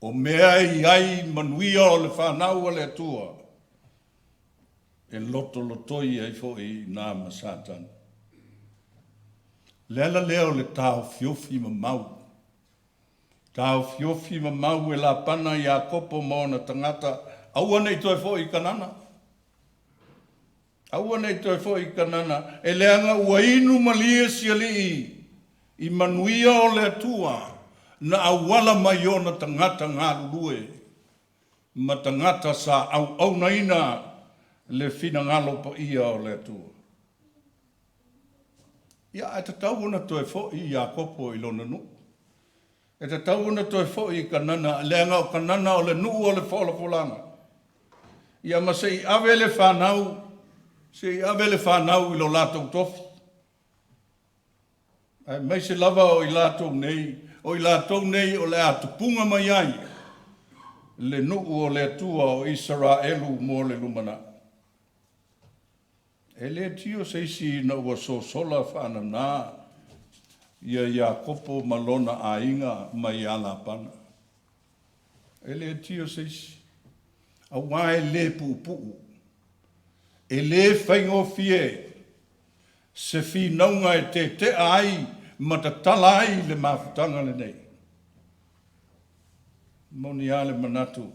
O mea e i ai manuia o le fanau a le Atua, e lotolotoi ai foi i ina ma Satani. Le ala lea o le taofiofi mamau, taofiofi mamau e Lapana Iakopo ma ona tagata, aua ne i toe foi i Kanana. Aua ne i toe foi i Kanana, e leaga ua inu malie si alii i manuia o le Atua na auala mai ona tagata galulue ma tagata sa auaunaina le finagalo paia o le Atua. Ia, ae tatau ona toe foi Iakopo i lona nuu. E tatau ona toe foi i Kanana, leaga o Kanana o le nuu o le folafolaga. Ia ma se i ave le fanau, se i ave le fanau i lo latou tofi. Aemaise lava o i latou nei, o i latou nei o le a tupuga mai ai le nuu o le Atua o Isaraelu mo le lumanai. E le tio se isi ina ua sosola faanana ia Iakopo ma lona aiga mai ia Lapana. E le tio se isi, auā e le puupuu, e le faigofie se finauga e tetea ai ma tatala ai le mafutaga lenei. Moni lava le manatu,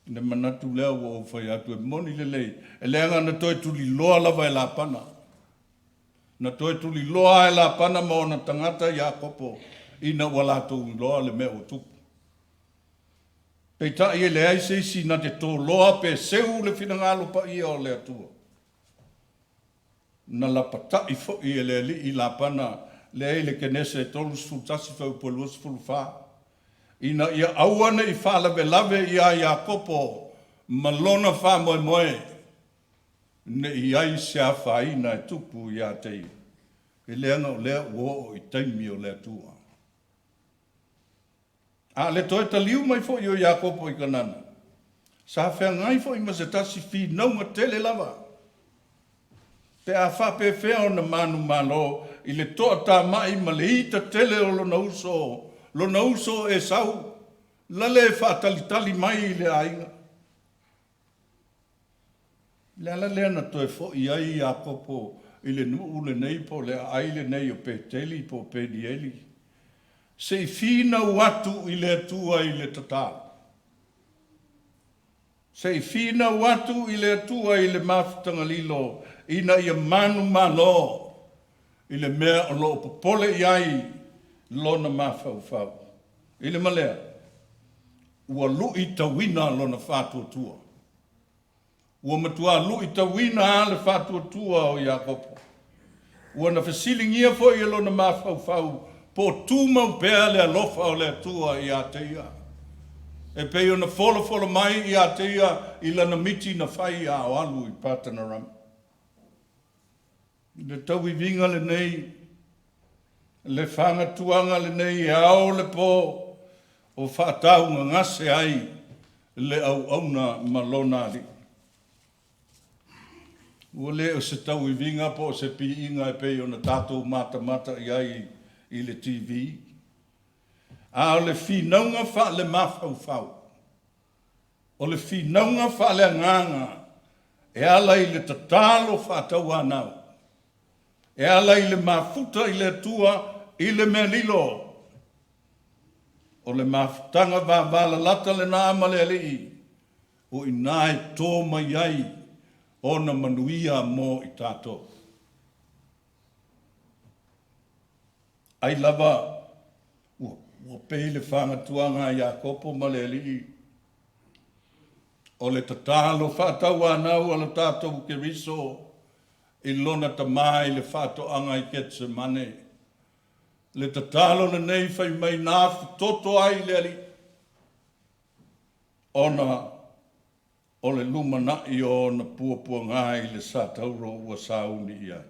le manatu lea ua ou fai atu e moni lelei, e leaga na toe tuliloa lava e Lapana. Na toe tuliloa lava e Lapana ma ona tagata Iakopo ina ua latou iloa le mea ua tupu. Peitai e leai se isi na te toloa pe seu le finagalo paia o le Atua. Na lapatai foi e le alii Lapana lea i le Kenese 31 fuaiupu 24, ina ia aua ne i faalavelave ia Iakopo ma lona faamoemoe, ne i i ai se afaina e tupu ia te ia, e leaga o lea ua oo i taimi o le Atua. A o le toe taliu mai foi o Iakopo i Kanana, sa feagai foi ma se tasi finauga tele lava, pe a faapefea ona manumalo i le toatamai ma le ita tele o lona uso, lona uso o Esau, lale e faatalitali mai i le aiga. O le ala lea na toe foi ai Iakopo i le nuu lenei po o le aai lenei o Peteli po o Penieli, se i finau atu i le Atua i le tatalo. Se i finau atu i le Atua i le mafutaga lilo ina ia manumalo i le mea o lo o popole i ai lona mafaufau. I le ma lea, ua luitauina lona faatuatua. Ua matua luitauina lava le faatuatua o Iakopo. Ua na fesiligia foi e lona mafaufau po o tumau pea le alofa o le Atua ia te ia, e pei ona folafolafola mai ia te ia i lana miti na fai a o alu i Patanarama. I le tauiviga lenei, le fagatuaga lenei e ao le po o faataugagase ai le auauna ma lona alii. Ua le o se tauiviga po o se piiga e pei ona tatou matamata i ai i le TV, a o le finauga faale-mafaufau, o le finauga faaleagaga e ala i le tatalo faatauanau, e ala i le mafuta i le Atua i le mea lilo. O le mafutaga vavalalata lena ma le Alii, o i ina e to mai ai ona manuia mo i tatou. Ai lava ua pei le fagatuaga a Iakopo ma le Alii, o le tatalo faatauanau a lo tatou Keriso i lona Tama i le faatoaga i Ketsemane. Le tatalo lenei fai mai na afutoto ai le Alii, ona o le lumanai o ona puapuaga i le satauro ua sauni i ai.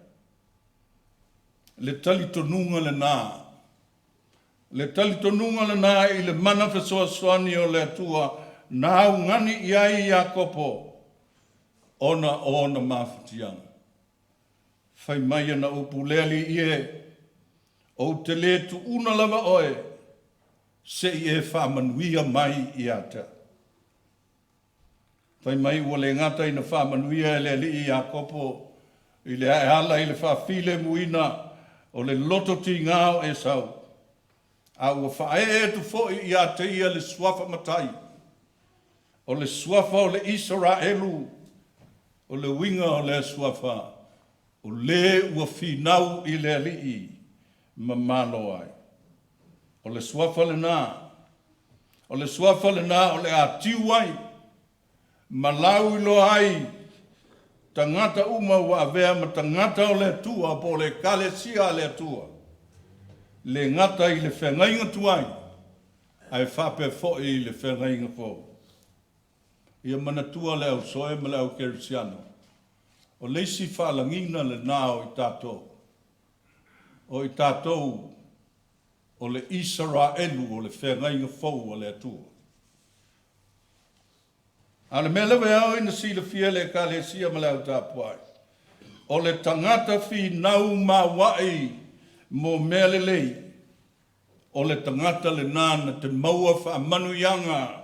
Le talitonuga lena, le talitonuga lena i le mana fesoasoani o le Atua na augani i ai Iakopo ona o ona mafatiaga. Fai mai ana upu, Le Alii e, ou te le tuuna lava oe, se i e faamanuia mai ia te au. Fai mai ua le gata ina faamanuia e le Alii Iakopo i le e ala i le faafilemuina o le loto tiga o Esau, a ua faaee atu foi ia te ia le suafa matai, o le suafa o le Isaraelu, o le uiga o lea suafa, o le ua finau i le Alii ma malo ai. O le suafa lena, o le suafa lena o le a tiu ai ma lauiloa ai tagata uma ua avea ma tagata o le Atua po o le Ekalesia a le Atua, le gata i le feagaiga tuai, ae faapea foi i le feagaiga fou. Ia manatua le au soe ma le au kerisiano, o le isi faalagiga lena o i tatou, o i tatou o le Isaraelu o le feagaiga fou a le Atua. A o le mea lava e ao ina silafia e le Ekalesia ma le au tapuai, O le tagata finau maoaʻi mo mea lelei, o le tagata lena na te maua faamanuiaga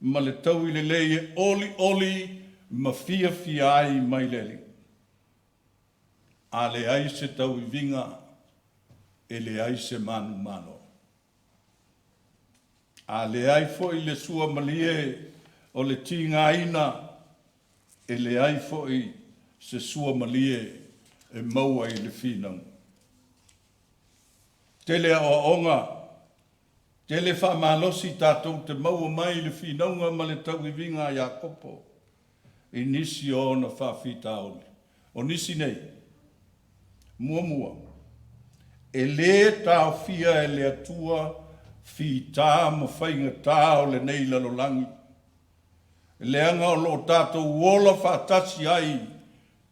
ma le taui lelei e olioli ma fiafia ai mai le Alii. A leai se tauiviga, e leai se manumalo. A leai foi le suamalie o le tigaina, e leai foi se suamalie e maua i le finauga. Tele aoaoga, tele faamalosi tatou te maua mai i le finauga ma le tauiviga a Iakopo i nisi o ona faafitauli. O nisi nei, muamua, e lē taofia e le Atua fitā ma faigatā o lenei lalolagi, leaga o lo o tatou ola faatasi ai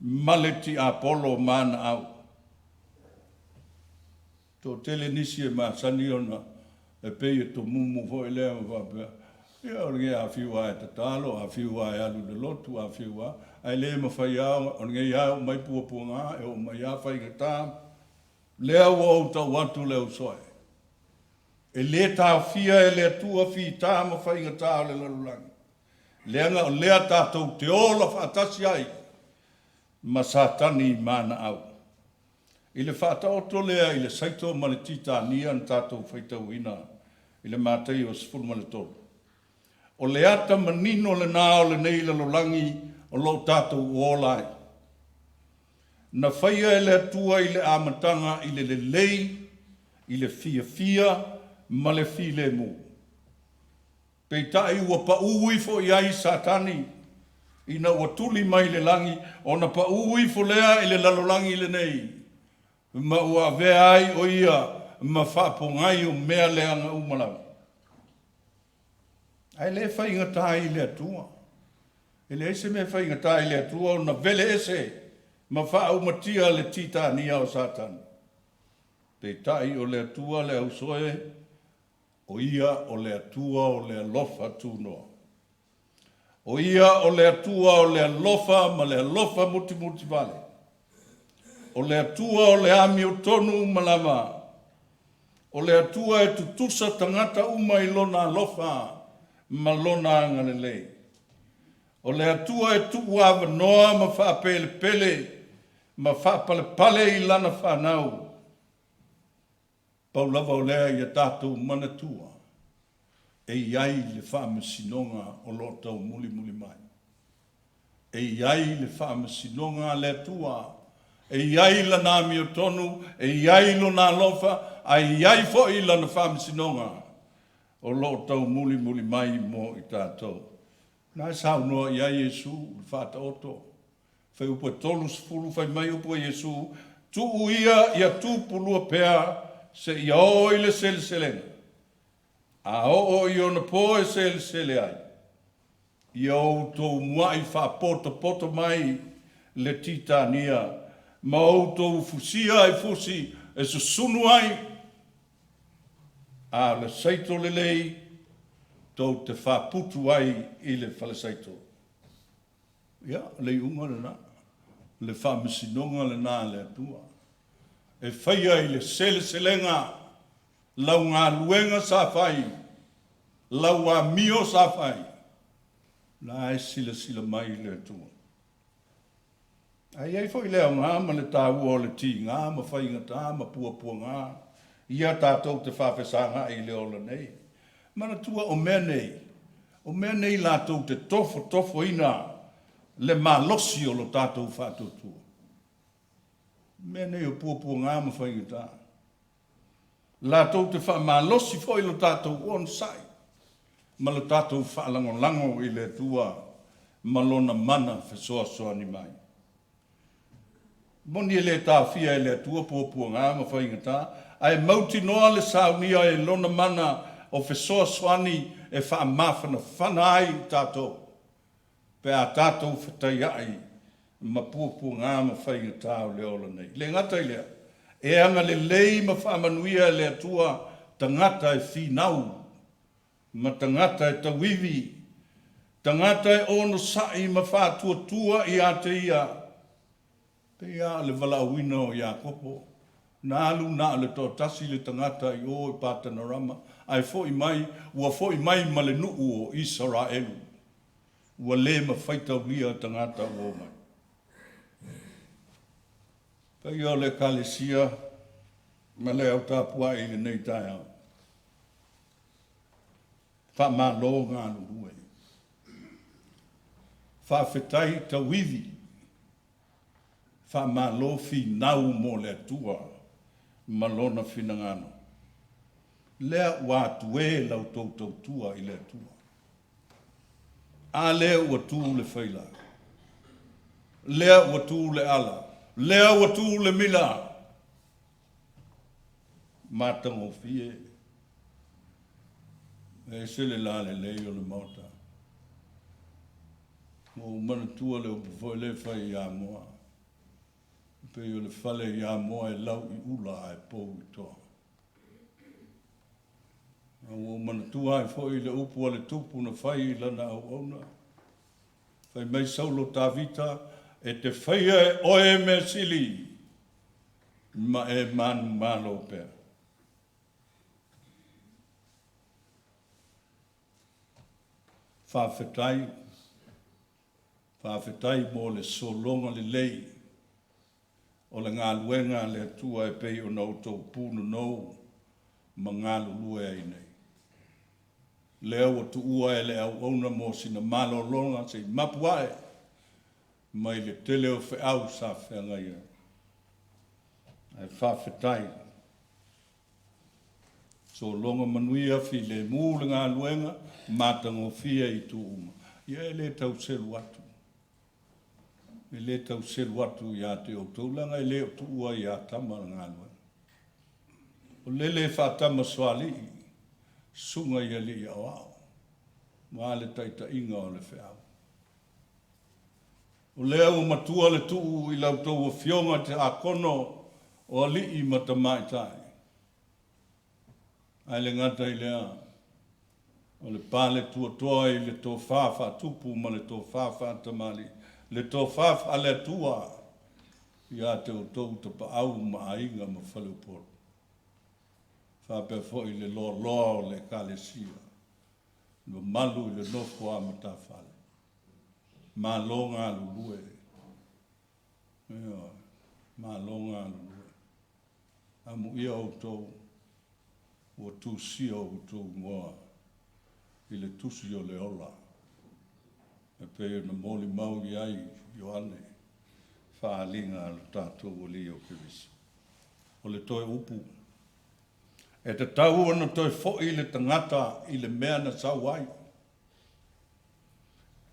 ma le tiapolo ma ana au. Toatele nisi e masani ona e pei e tomumu foi lea ma faapea, Ia o lenei a fiu lava e tatalo, a fiu lava e alu i le lotu, a fiu lava, ae le mafai lava, o lenei lava e oo mai puapuaga, e oo mai lava faigata. Lea ua ou tau atu le ausoe, e lē taofia e le Atua fita ma faigata o le lalolagi, leaga o lea tatou te ola faatasi ai ma Satani ma ana au. I le faataoto lea i le saito ma le titania na tatou faitauina i le Mataio 13, o le ata manino lena o lenei lalolagi o lo o tatou ola ai. Na faia e le Atua i le amataga i le lelei, i le fiafia ma le filemu. Peitai ua paū ifo i ai Satani ina ua tuli mai le lagi, ona paū ifo lea i le lalolagi lenei, ma ua avea ai o ia ma faapogai o mea leaga uma lava. Ae le faigata i le Atua. E leai se mea e faigata i le Atua ona vele ese ma faaumatia le titania o Satani. Peitai o le Atua le ausoe, o Ia o le Atua o le alofa tunoa. O Ia o le Atua o le alofa ma le alofa mutimutivale. O le Atua o le amiotonu uma lava. O le Atua e tutusa tagata uma i Lona alofa ma Lona agalelei. O le Atua e tuu avanoa ma faapelepele ma faapalepale i Lana fanau. Pau lava o lea ia tatou manatua, e i ai le faamasinoga o lo o taumulimuli mai. E i ai le faamasinoga a le Atua, e i ai Lana amiotonu, e i ai Lona alofa, ae i ai foi Lana faamasinoga o lo o taumulimuli mai mo i tatou. Na e saunoa i ai Iesu i le Faataoto, Fuaiupu e 30, fai mai upu a Iesu, Tuu ia ia tupulua pea seia oo i le seleselega. A oo i ona po e selesele ai, ia outou muai faapotopoto mai le titania ma outou fusia i fusi e susunu ai, a o le saito lelei tou te faaputu ai i le falesaito. Ia, o le iuga lena, le faamasinoga lena a le Atua, e faia i le seleselega lau galuega sa fai, lau amio sa fai, la e silasila mai le Atua. Ae i ai foi le aoga ma le taua o le tiga ma faigata ma puapuaga ia tatou te faafesagaai i le ola nei. Manatua o mea nei, o mea nei latou te tofotofoina le malosi o lo tatou faatuatua. Mea nei o puapuaga ma faigata. Latou te faamalosi foi lo tatou onosai ma lo tatou faalagolago i le Atua ma Lona mana fesoasoani mai. Moni e le taofia e le Atua puapuaga ma faigata, ae mautinoa le saunia e Lona mana o fesoasoani e faamafanafana ai i tatou pe a tatou fetaiai ma puapuaga ma faigata o le ola nei. E le gata i lea, e agalelei ma faamanuia e le Atua tagata e finau ma tagata e tauivi, tagata e onosai ma faatuatua ia te Ia. Pei lava o le valaauina o Iakopo, na alu na o le toatasi le tagata i o i Patanarama, ae foi mai, ua foi mai ma le nuu o Isaraelu. Ua le mafaitaulia tagata ua omai. Paia o le Ekalesia ma le au tapuai i lenei taeao. Faamalo galulue. Faafetai tauivi. Faamalo finau mo le Atua ma Lona finagalo. Lea ua atue la outou tautua i le Atua. A lea ua tu le faila, lea ua tu le ala, lea ua tu le mila. Matagofie. E ese le lalelei o le Maota. Ua ou manatua le upu foi lea e fai i Amoa, e pei o le fale i Amoa e lau i ula ae pou i toa. A ua ou manatua ai foi le upu a le tupu na fai i lana auauna, fai mai Saulo Tavita, e te faia e oe mea sili ma e manumalo pea. Faafetai, faafetai mo le sologa lelei o le galuega a le Atua e pei ona outou punonou ma galulue ai nei. Lea ua tuua e le auauna mo sina malologa se i mapu ae mai le tele o feau sa feagai ai. Ae faafetai. Sologa manuia, filemu le galuega, matagofie i itu uma. Ia e le tau selu atu. E le tau selu atu ia te outou, leaga e le o tuua ia Tama le galuega. O lele e faatamasoalii, susuga i alii aoao, ma le taitaiga o le feau. O lea ua matua le tuu i la outou afioga tiakono o alii ma tamaitai. Ae le gata i lea, o le pale tuatoa i le tofa faatupu ma le tofa faatamalii, le tofa faale-Atua ia te outou tapaau ma aiga ma faleupolu, faapea foi le loaloa o le Ekalesia, le mamalu i le nofo a matafale. Malo galulue. Ioe. Malo galulue. Amuia outou ua tusia outou igoa i le tusi o le ola e pei ona molimau i ai Ioane faaaliga a lo tatou Alii o Keriso. O le toe upu, e tatau ona toe foi le tagata i le mea na sau ai.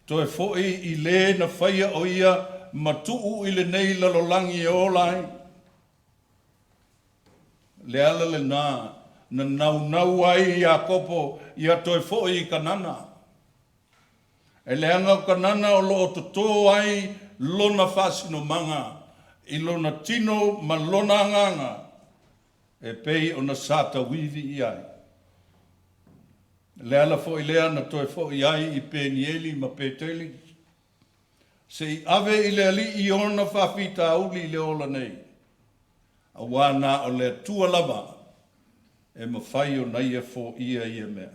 Toe foi i le na faia o ia ma tuu i lenei lalolagi e ola ai. Le ala lena na naunau ai Iakopo ia toe foi i Kanana. E leaga o Kanana o lo o totō ai lona faasinomaga i lona tino ma lona agaga e pei ona sa tauivi i ai. Le ala foi lea na toe foi ai i Penieli ma Peteli, se i ave i le Alii ona faafitauli i le ola nei, auā na o le Atua lava e mafai ona ia foia ia mea.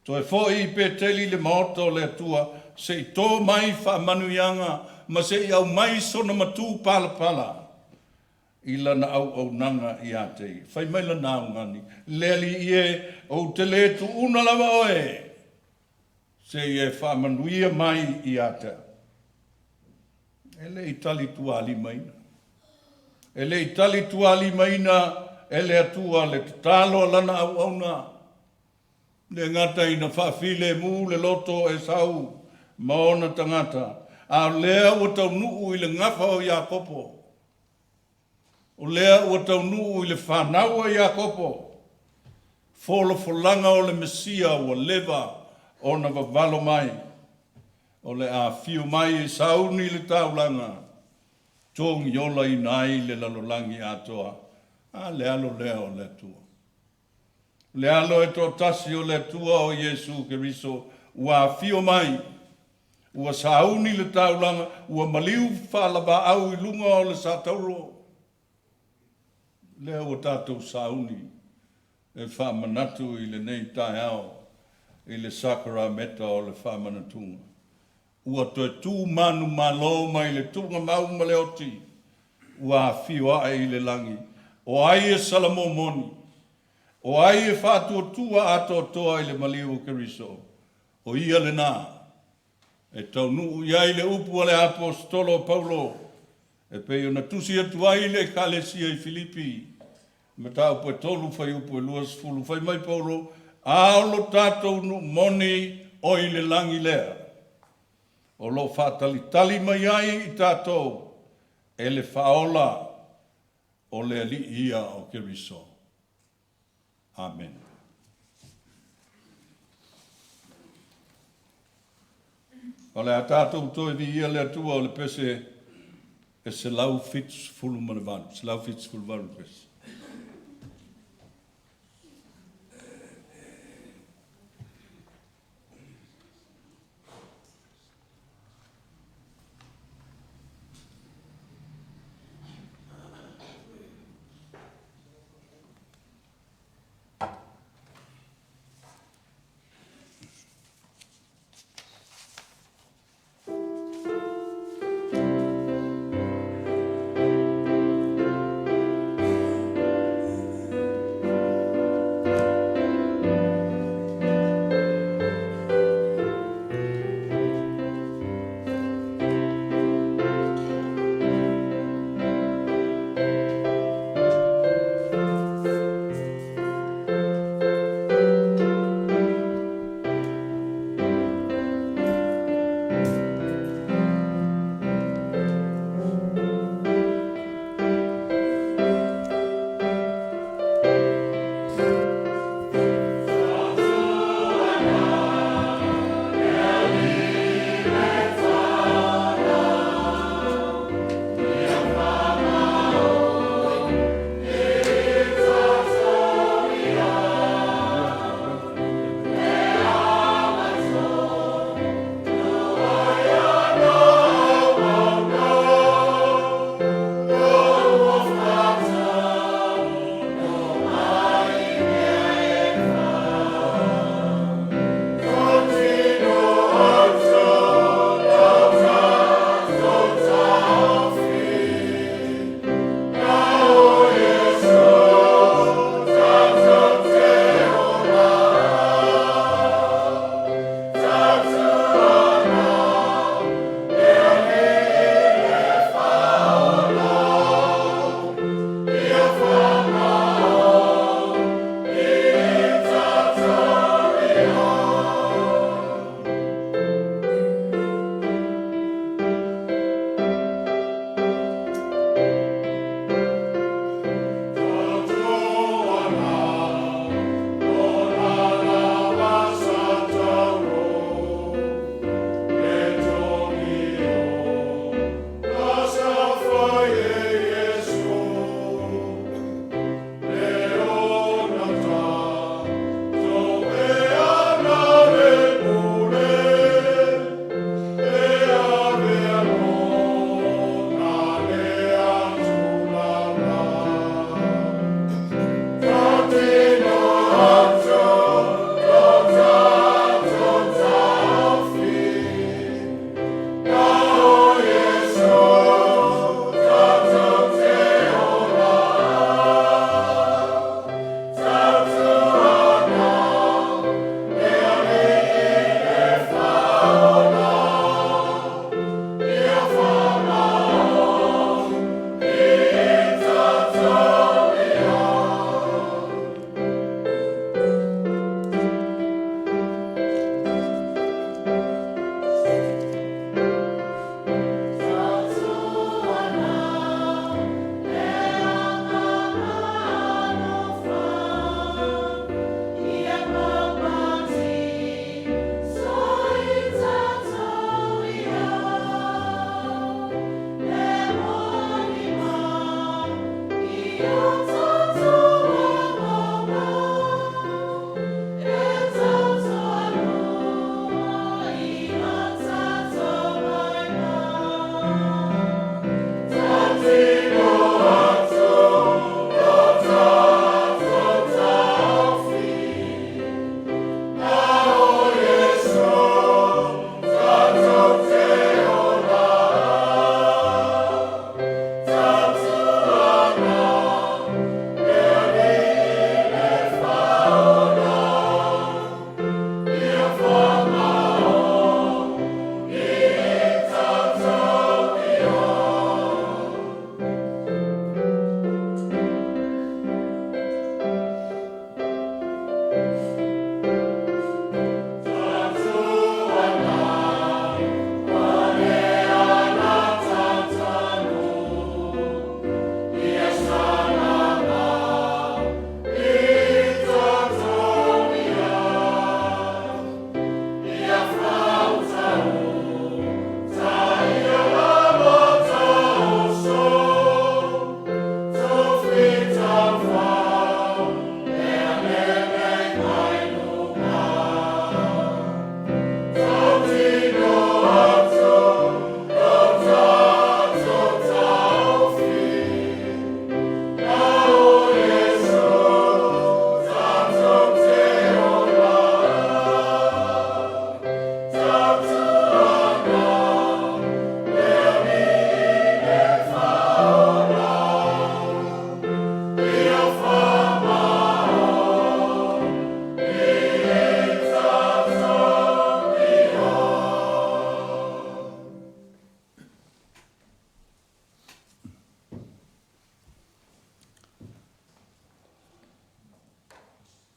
Toe foi i Peteli le maota o le Atua se i tō mai faamanuiaga ma se i aumai sona matū palapala i lana auaunaga ia te ia. Fai mai lana augani, Le Alii e, ou te lē tuuna lava oe, se i e faamanuia mai ia te au. E le i tali tualimaina. E le i tali tualimaina e le Atua le tatalo a lana auauna. Le gata ina faafilemu le loto o Esau ma ona tagata, a o lea ua taunuu i le gafa o Iakopo. O lea ua taunuu i le fanau a Iakopo, folafolaga o le Mesia ua leva ona vavalo mai, o le a afio mai e sauni le taulaga, togiolaina ai le lalolagi atoa. A le alo lea o le Atua. Le alo e toatasi o le Atua o Iesu Keriso ua afio mai. Ua sauni le taulaga, ua maliu faalavaau i luga o le satauro. Lea ua tatou sauni e faamanatu i lenei taeao i le sakarameta o le faamanatuga. Ua toe tu manumalo mai le tuugamau ma le oti, ua afio ae i le lagi. O ai e salamomoni? O ai e faatuatua atoatoa i le maliu o Keriso? O ia lena e taunuu i ai le upu a le Aposetolo o Paulo e pei ona tusi atu ai i le Ekalesia i Filipi, mataupu e 3 fuaiupu e 20, fai mai Paulo, a o lo tatou nuu moni o i le lagi lea, o lo o faatalitali mai ai i tatou e le Faaola o le Alii ia o Keriso. Amene. O le a tatou toe viia le Atua o le pese e 178, 178 le pese.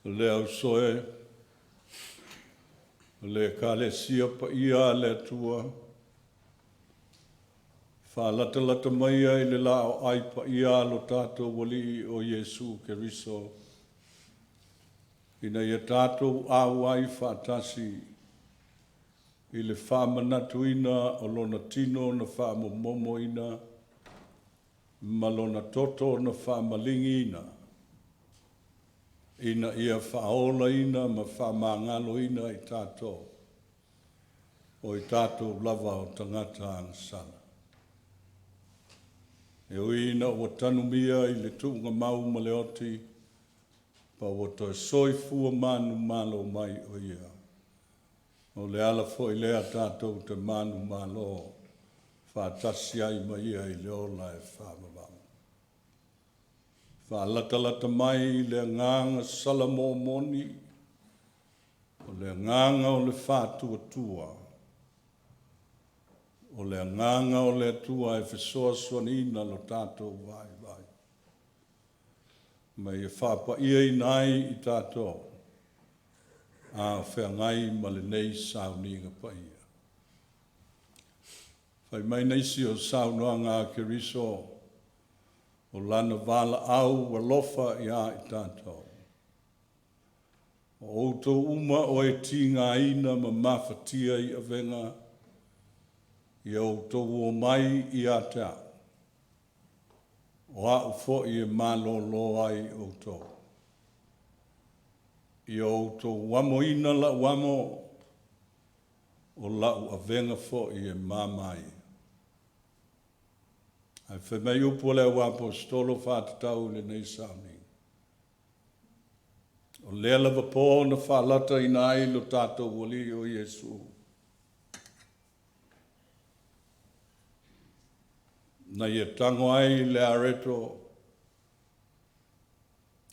Le auso e, o le Ekalesia paia a le Atua, faalatalata maia i le lā o ai paia a lo tatou Alii o Iesu Keriso, ina ia tatou auai faatasi i le faamanatuina o Lona tino na faamomomoina ma Lona toto na faamaligiina, ina ia faaolaina ma faamagaloina i tatou, o i tatou lava o tagata agasala. E ui ina ua tanumia i le tuugamau ma le oti, pa ua toe soifua manumalo mai o ia. O le ala foi lea tatou te manumalo faatasi ai ma ia i le ola e faavavau. Faalatalata mai le agaga salamo moni, o le agaga o le faatuatua, o le agaga o le Atua e fesoasoaniina lo tatou vaivai, ma ia faapaiaina ai i tatou, a o feagai ma lenei sauniga paia. Fai mai nisi o saunoaga a Keriso, o lana valaau alofa iā i tatou. O outou uma o e tigaina ma mafatia i avega, ia outou omai ia te au, o a'u foi e malōlō ai outou. Ia outou amoina la'u amo, o la'u avega foi e mama ia. Ae fai mai upu o le auaposeitolo faatatau i lenei sauniga. O lea lava pō na faalataina ai lo tatou Alii o Iesu, na ia tago ai le areto,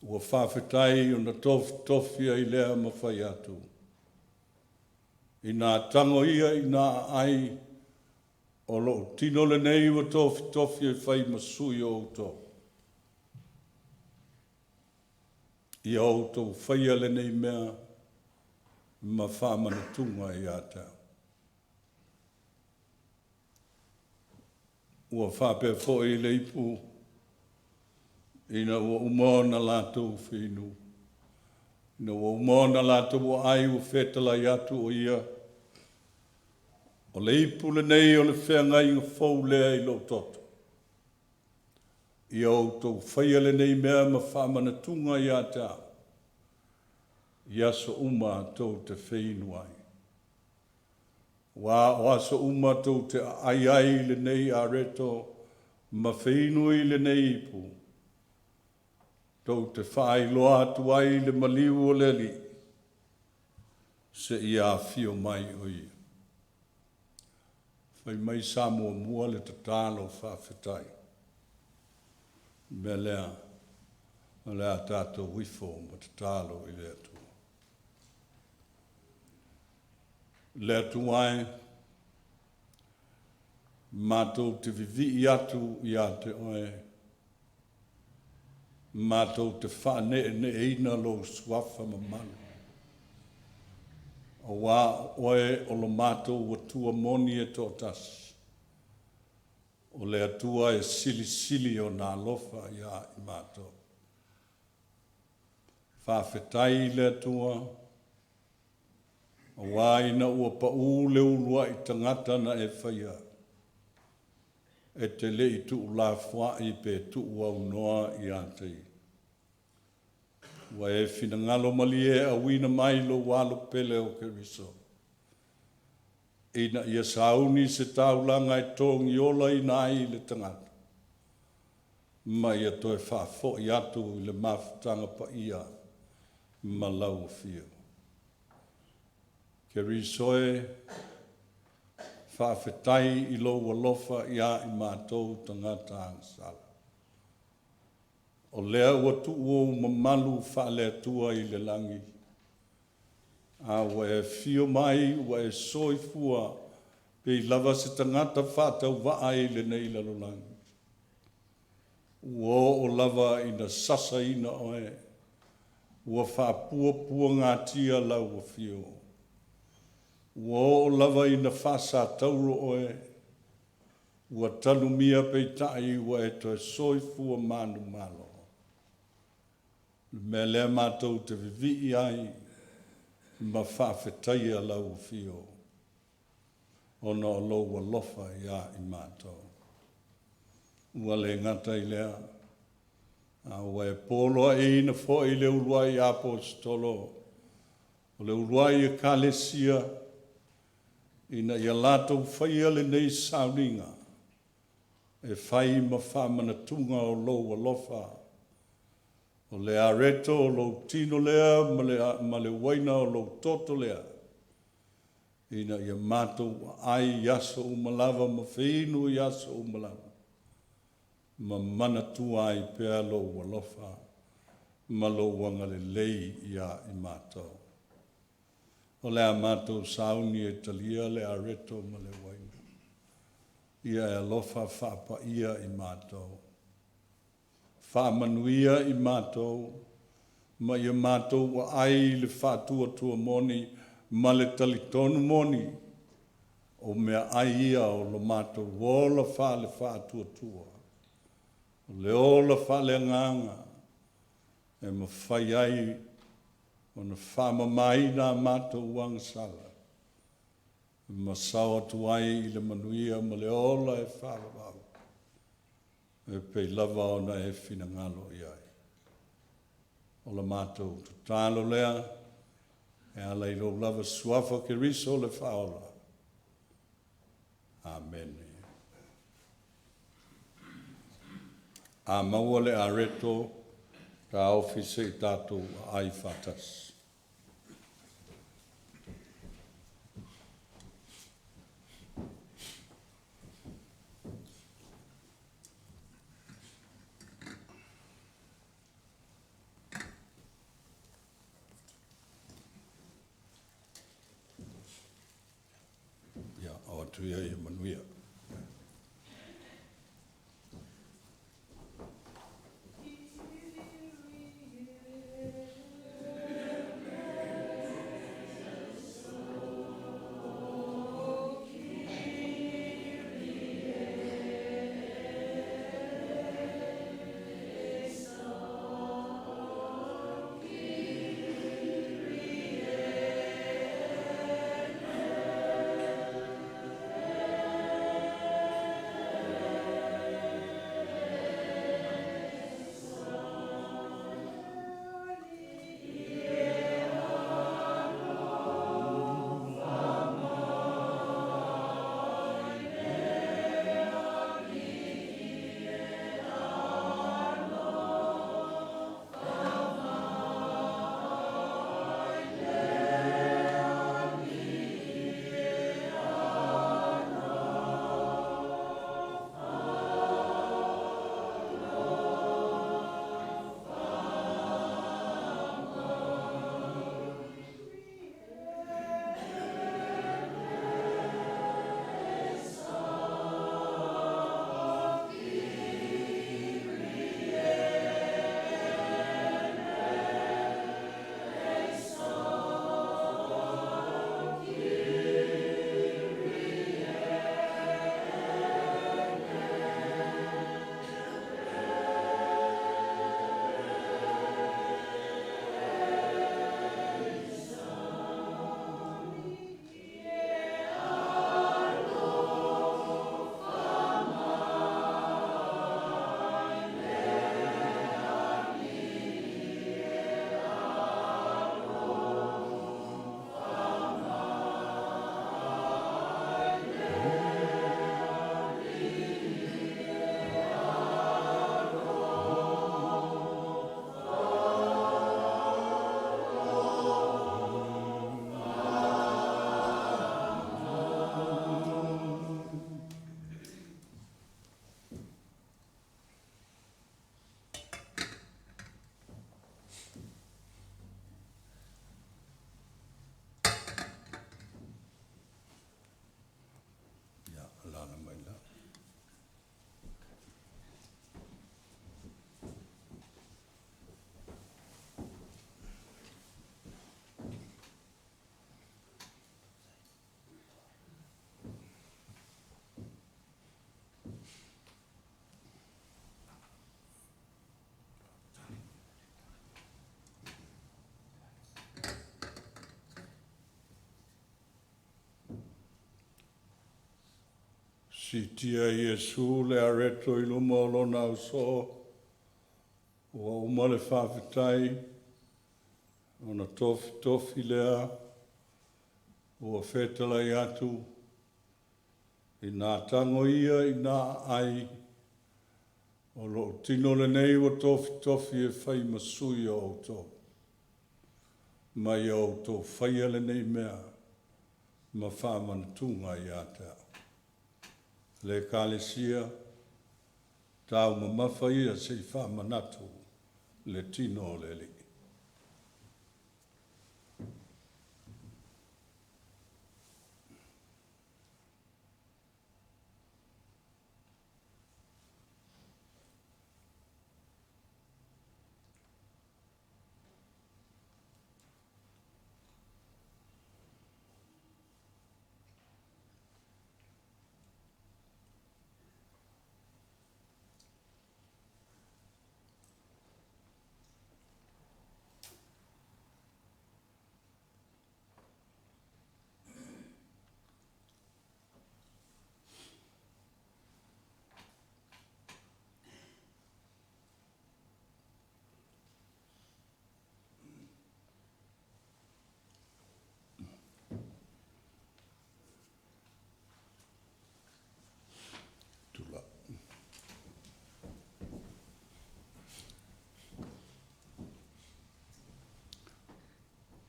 ua faafetai ona tofitofi ai lea ma fai atu. Inā tago ia ina aai, o lo'u tino lenei ua tofitofi e fai ma sui o outou. Ia outou faia lenei mea ma faamanatuga ia te au. Ua faapea foi le ipu, ina ua uma ona latou feinu, ina ua uma ona latou aai ua fetalai atu o ia, o le ipu lenei o le feagaiga fou lea i lou toto. Ia outou faia lenei mea ma faamanatuga ia te au, i aso uma tou te feinu ai. Aua o aso uma tou te aai ai i lenei areto ma feinu i lenei ipu, tou te faailoa atu ai le maliu o le Alii, seia afio mai o ia. Fai mai sa muamua le tatalo faafetai. O le mea lea, o le a tatou ifo ma tatalo i le Atua. Le Atua e, matou te vivii atu ia te oe, matou te faaneeneeina lou suafa mamalu, auā o oe o lo matou Atua moni e toatasi, o le Atua e silisili ona alofa iā i matou. Faafetai i le Atua, auā ina ua paū le uluai tagata na e faia, e te le i tuulafoai pe tuuaunoa ia te ia. Ua e finagalo malie e auina mai lou Alo pele o Keriso, ina ia sauni se taulaga e togiolaina ai le tagata, ma ia toe faafoi atu i le mafutaga paia ma lau afio. Keriso e, faafetai i lou alofa iā i matou tagata agasala. O lea ua tuu ou mamalu faale-Atua i le lagi, a ua e afio mai ua e soifua pei lava se tagata faatauvaa i lenei lalolagi. Ua oo lava ina sasaina oe Ua faapuapuagatia lau afio. Ua oo lava ina faasatauro oe, ua talumia peitai ua e toe soifua manumalo. O le mea lea matou te vivii ai ma faafetaia lau afio, ona o lou alofa ia i matou. Ua le gata i lea, a ua e poloaiina foi le uluai Aposetolo, o le uluai Ekalesia, ina ia latou faia lenei sauniga e fai ma faamanatuga o lou alofa, o le areto o lou tino lea ma le uaina o lou toto lea, ina ia matou aai i aso uma lava ma feinu i aso uma lava, ma manatua ai pea lou alofa ma lou agalelei ia i matou. O le a matou sauni e talia le areto ma le uaina. Ia e alofa faapaia i matou. Faamanuia i matou, ma ia matou aai i le faatuatua moni ma le talitonu moni, o meaai ia o lo matou ola faale-faatuatua, o le ola faaleagaga e mafai ai ona faamamaina a matou agasala ma sao atu ai i le manuia ma le ola e faavavau e pei lava ona e finagalo i ai. O la matou tatalo lea e ala i lou lava Suafa Keriso le Faaola. Amene. A maua le areto, taofi se i tatou aai faatasi. Ia, o atu ia ia manuia. Siitia e Iesu le areto i luma o Lona ausoo, ua uma le faafetai, ona tofitofi lea, ua fetalai atu, Inā tago ia ina aai, o lo'u tino lenei ua tofitofi e fai ma sui o outou. Ma ia outou faia lenei mea ma faamanatuga ia te a'u. Le Ekalesia, taumamafa ia se i faamanatu le tino o le Alii.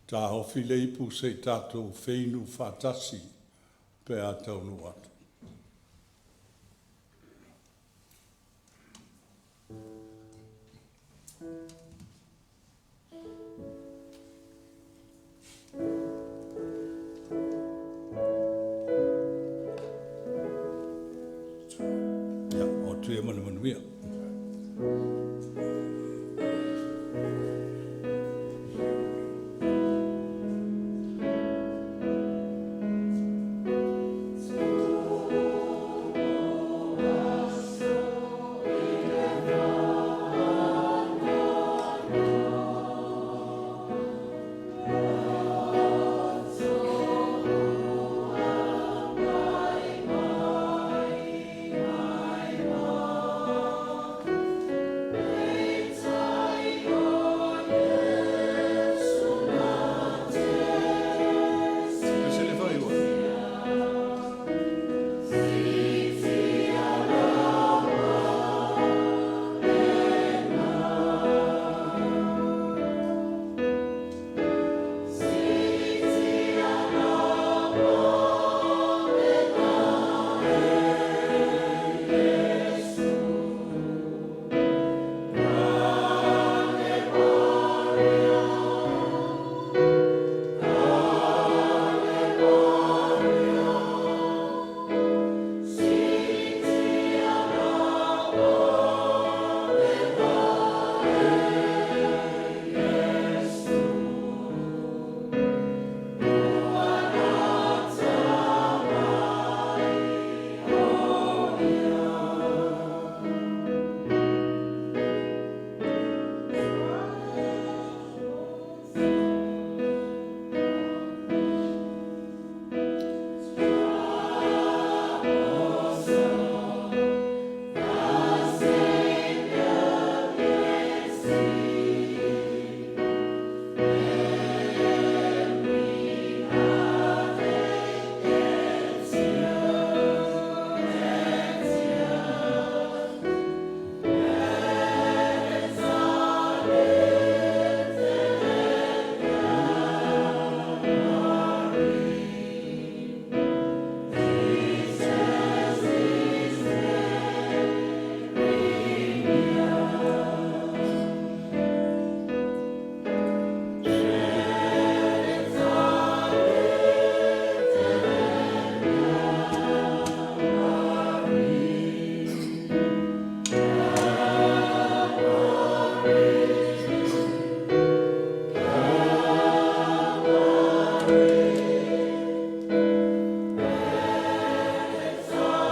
Taofi le ipu se i tatou feinu faatasi pe a taunuu atu. Ia, o atu ia ma le manuia.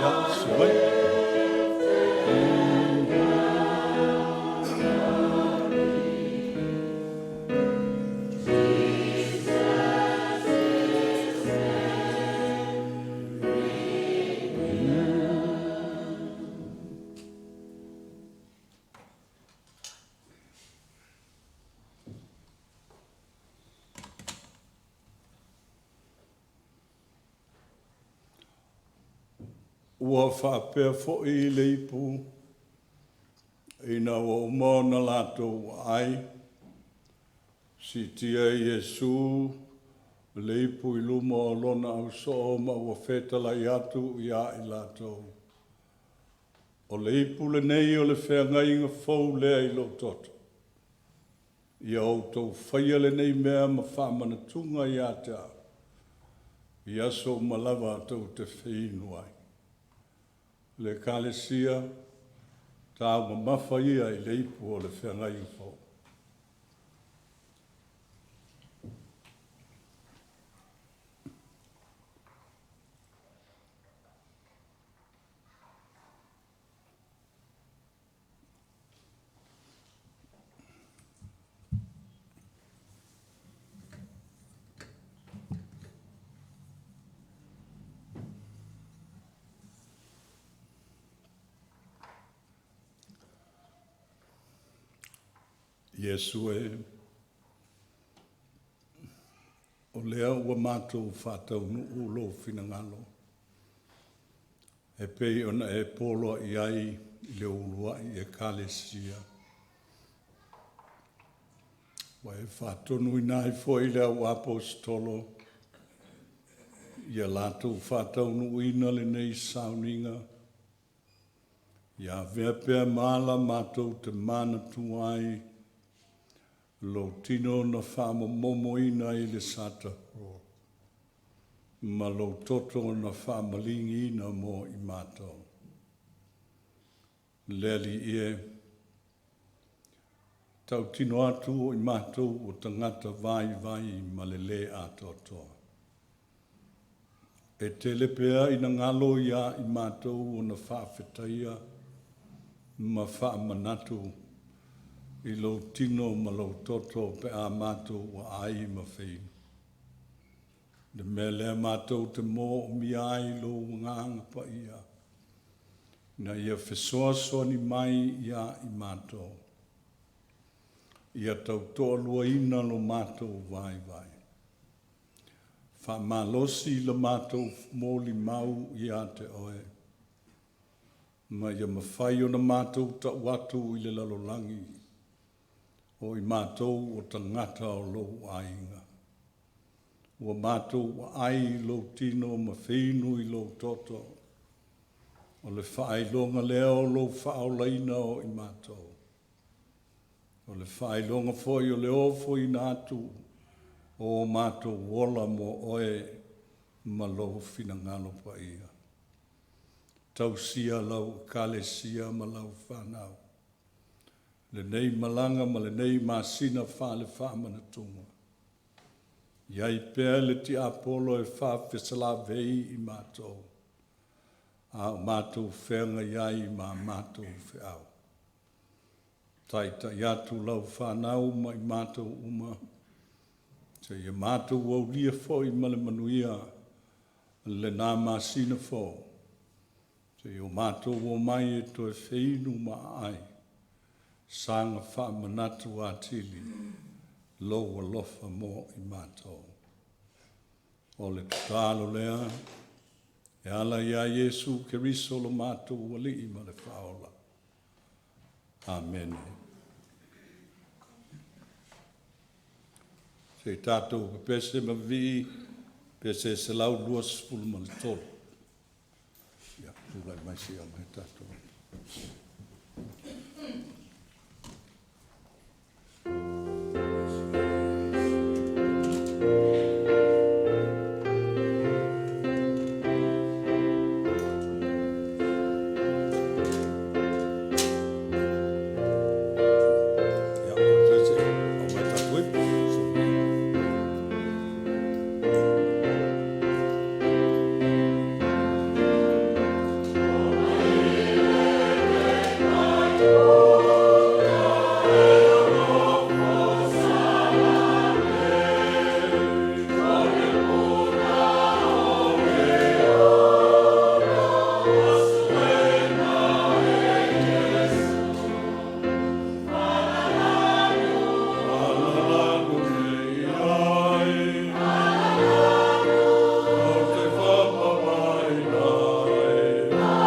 Ia, susu mai. Ua faapea foi le ipu, ina ua uma ona latou aai, siitia e Iesu le ipu i luma o lona ausoo ma ua fetalai atu iā i latou, O le ipu lenei o le feagaiga fou lea i lou toto. Ia outou faia lenei mea ma faamanatuga ia te au, i aso uma lava tou te feinu ai. Le Ekalesia, taumamafa ia i le ipu o le feagaiga fou. Iesu e, o lea ua matou faataunuu lou finagalo, e pei ona e poloai ai i le uluai Ekalesia. Ua e faatonuina ai foi le au Aposetolo ia latou faataunuuina lenei sauniga, ia avea pea ma ala matou te manatua ai lou tino na faamomomoina i le satahua ma lou toto na faamaligiina mo i matou. Le Alii e, tautino atu o i matou o tagata vaivai ma le lē atoatoa. E tele pea ina galo iā i matou ona faafetaia ma faamanatu i lou tino ma lou toto pe a matou aai ma feinu. Le mea lea matou te moomia ai lou Agaga Paia, ina ia fesoasoani mai iā i matou, ia tautoaluaina lo matou vaivai. Faamalosi la matou molimau ia te oe, ma ia mafai ona matou tau atu i le lalolagi, o i matou o tagata o lou aiga. Ua matou aai i lou tino ma feinu i lou toto. O le faailoga lea o lou faaolaina o i matou. O le faailoga foi o le ofoina atu o o matou ola mo oe ma lou finagalo paia. Tausia lau Ekalesia ma lau fanau, lenei malaga ma lenei masina faale-faamanatuga. I ai pea le tiapolo e faafesalavei i matou, a o matou feagai ai ma matou feau. Taitai atu lau fanau ma i matou uma, seia matou aulia foi ma le manuia lena masina fou, seia o matou omai e toe feinu ma aai, saga faamanatu atili lou alofa mo i matou. O le tatalo lea, e ala iā Iesu Keriso lo matou Alii ma le Faaola. Amene. Se i tatou pepese ma vivii, pese 123. Ia, tulai mai se i aumai tatou. Ia, se i aumai tatou ipu. Alalanu nei ai, ou te faamamaina ai.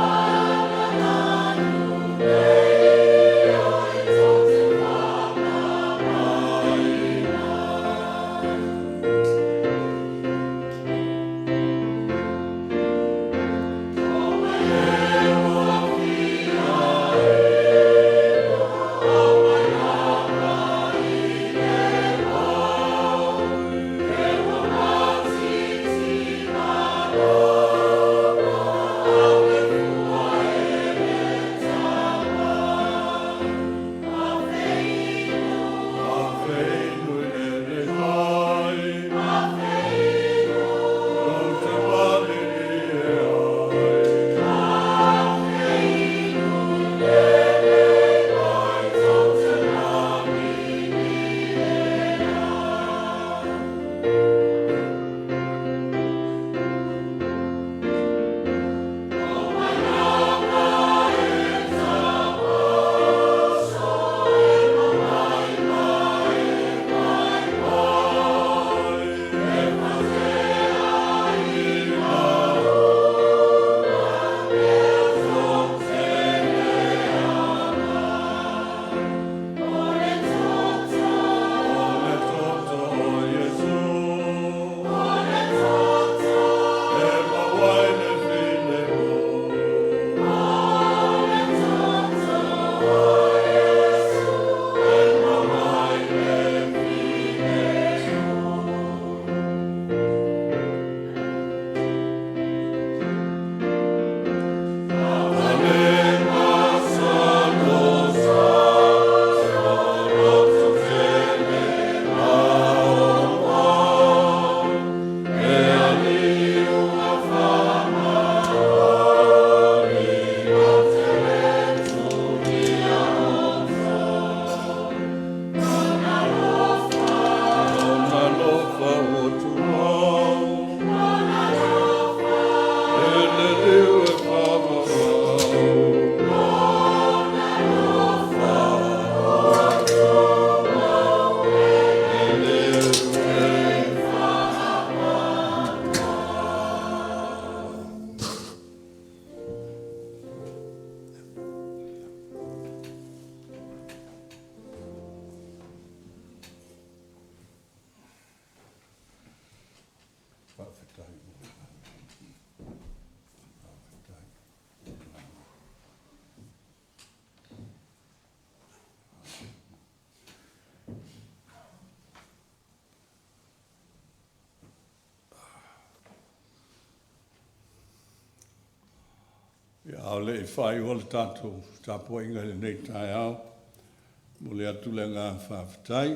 o le i faaiua le tatou tapuaiga i lenei taeao, e momoli atu le agaga faafetai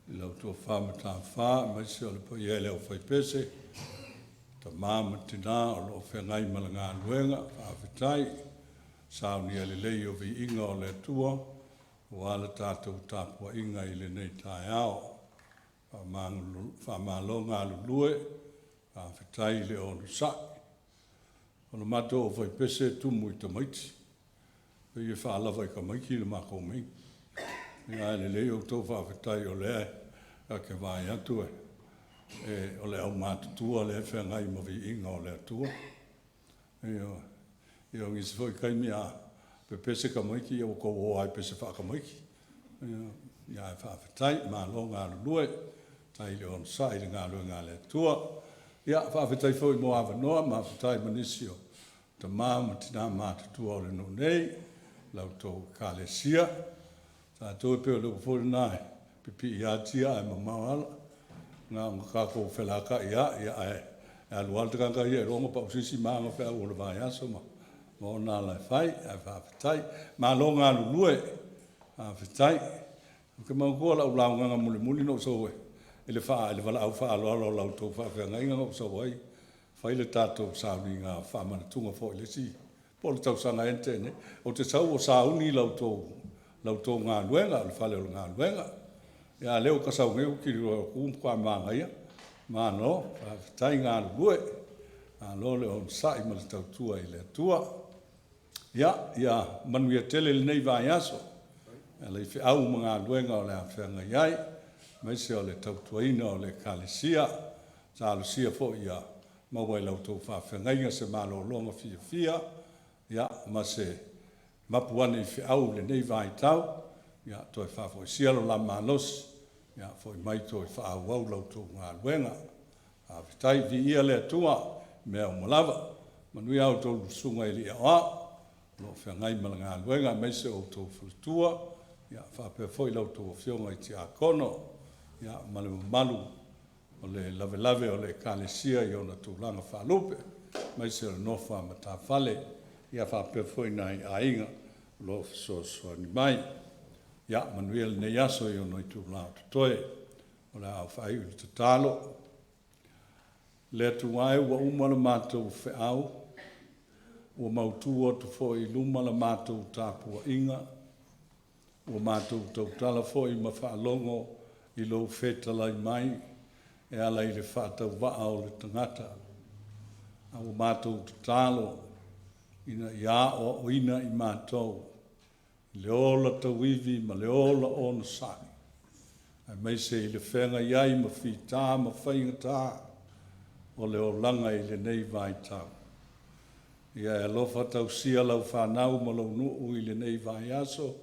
i lau Tofa Mataafa aemaise o le paia i le aufaipese, tama ma tina o lo o feagai ma le galuega. Faafetai le saunia lelei o viiga o le Atua aua le tatou tapuaiga i lenei taeao. Faamalo galulue, faafetai le onosai. O le matou aufaipese e tumu i tamaiti, pei e faalava i tamaiti le matou mei. Ia ae lelei outou faafetai o lea ta te vaai atu o le aumatutua lea e feagai ma viiga o le Atua. Ioe. Ia o nisi foi taimi a pepese tamaiti ia ua tou o lava e pese faa-tamaiti. Ioe. Ia ae faafetai, malo galulue, faafetai le onosai i le galuega a le Atua. Ia faafetai foi mo avanoa, mafuta ai ma nisi o tama ma tina matutua o le nuu nei, la outou Ekalesia. Tatou e pei o le upu foi lena, e pipii lava tia ae mamao ala. Na ona tatou felataai lava ae alu lava le tagata ia e iloa ona pausisi ma ana feau o le vaiaso ma ona ala e fai, ae faafetai. Malo galulue, faafetai. Ou te manatua lau laugaga mulimuli na ou sau ai i le valaau faaaloalo a la outou faafeagaiga na ou sau ai fai le tatou sauniga faamanatuga foi i le isi, po o le tausaga ea na tea nei. Ou te sau o sauni la outou galuega, le fale o le galuega. A o lea ou te sau nei ou tilotilo atu ua matua manaia. Malo faafetai galulue, malo le onosai ma le tautua i le Atua. Ia manuia tele lenei vaiaso e ala i feau ma galuega o le a feagai ai, aemaise o le tautuaina o le Ekalesia. Talosia foi ia maua e la outou faafeagaiga se malologa fiafia ma se mapu ane i feau i lenei vaitau, toe faafoisia lo la malosi, foi mai toe faaauau la outou galuega. Faafetai. Viia le Atua i mea uma lava. Manuia a outou susuga i alii aoao o lo o feagai ma le galuega aemaise o outou faletua, faapea foi la outou afioga i Tiakono, ma le mamalu o le lavelave o le Ekalesia i ona tulaga faalupe, aemaise o le nofo a matafale, faapea foi nai aiga o lo o fesoasoani mai. Ia manuia lenei aso i ona itula o totoe. O le a ou faaiu i le tatalo. Le Atua e, ua uma le matou feau, ua mautu atu foi i luma la matou tapuaiga, ua matou tautala foi ma faalogo i lou fetalai mai e ala i le faatauvaa o le tagata. A ua matou tatalo ina ia aoaoina i matou i le ola tauivi ma le ola onosai, aemaise i le feagai ai ma fita ma faigata o le olaga i lenei vaitau. Ia e alofa tausia lau fanau ma lou nuu i lenei vaiaso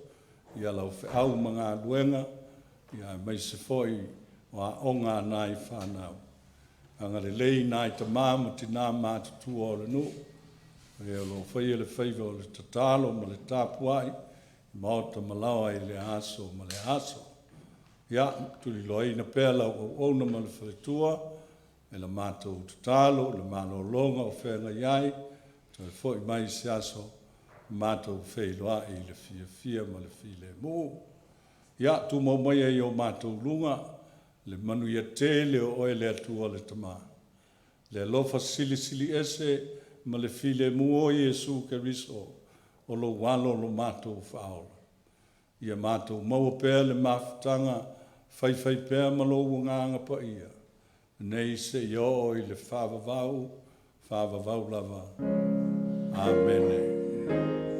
i lau feau ma galuega, aemaise foi o aoga a nai fanau. Agalelei nai tama ma tina matutua o le nuu, o e o lo o faia le faiva o le tatalo ma le tapuai i maota ma laoa i lea aso ma lea aso. Ia tuliloaina pea lau auauna ma le faletua i la matou tatalo i le malologa o feagai ai, toe foi mai i se aso matou feiloai i le fiafia ma le filemu. Ia tumau maia i o matou luga le manuia tele o oe le Atua le Tama, le alofa silisili ese ma le filemu o Iesu Keriso o lou Alo lo matou Faaola. Ia matou maua pea le mafutaga faifaipea ma lou Agaga Paia, nei seia oo i le faavavau, faavavau lava. Amene.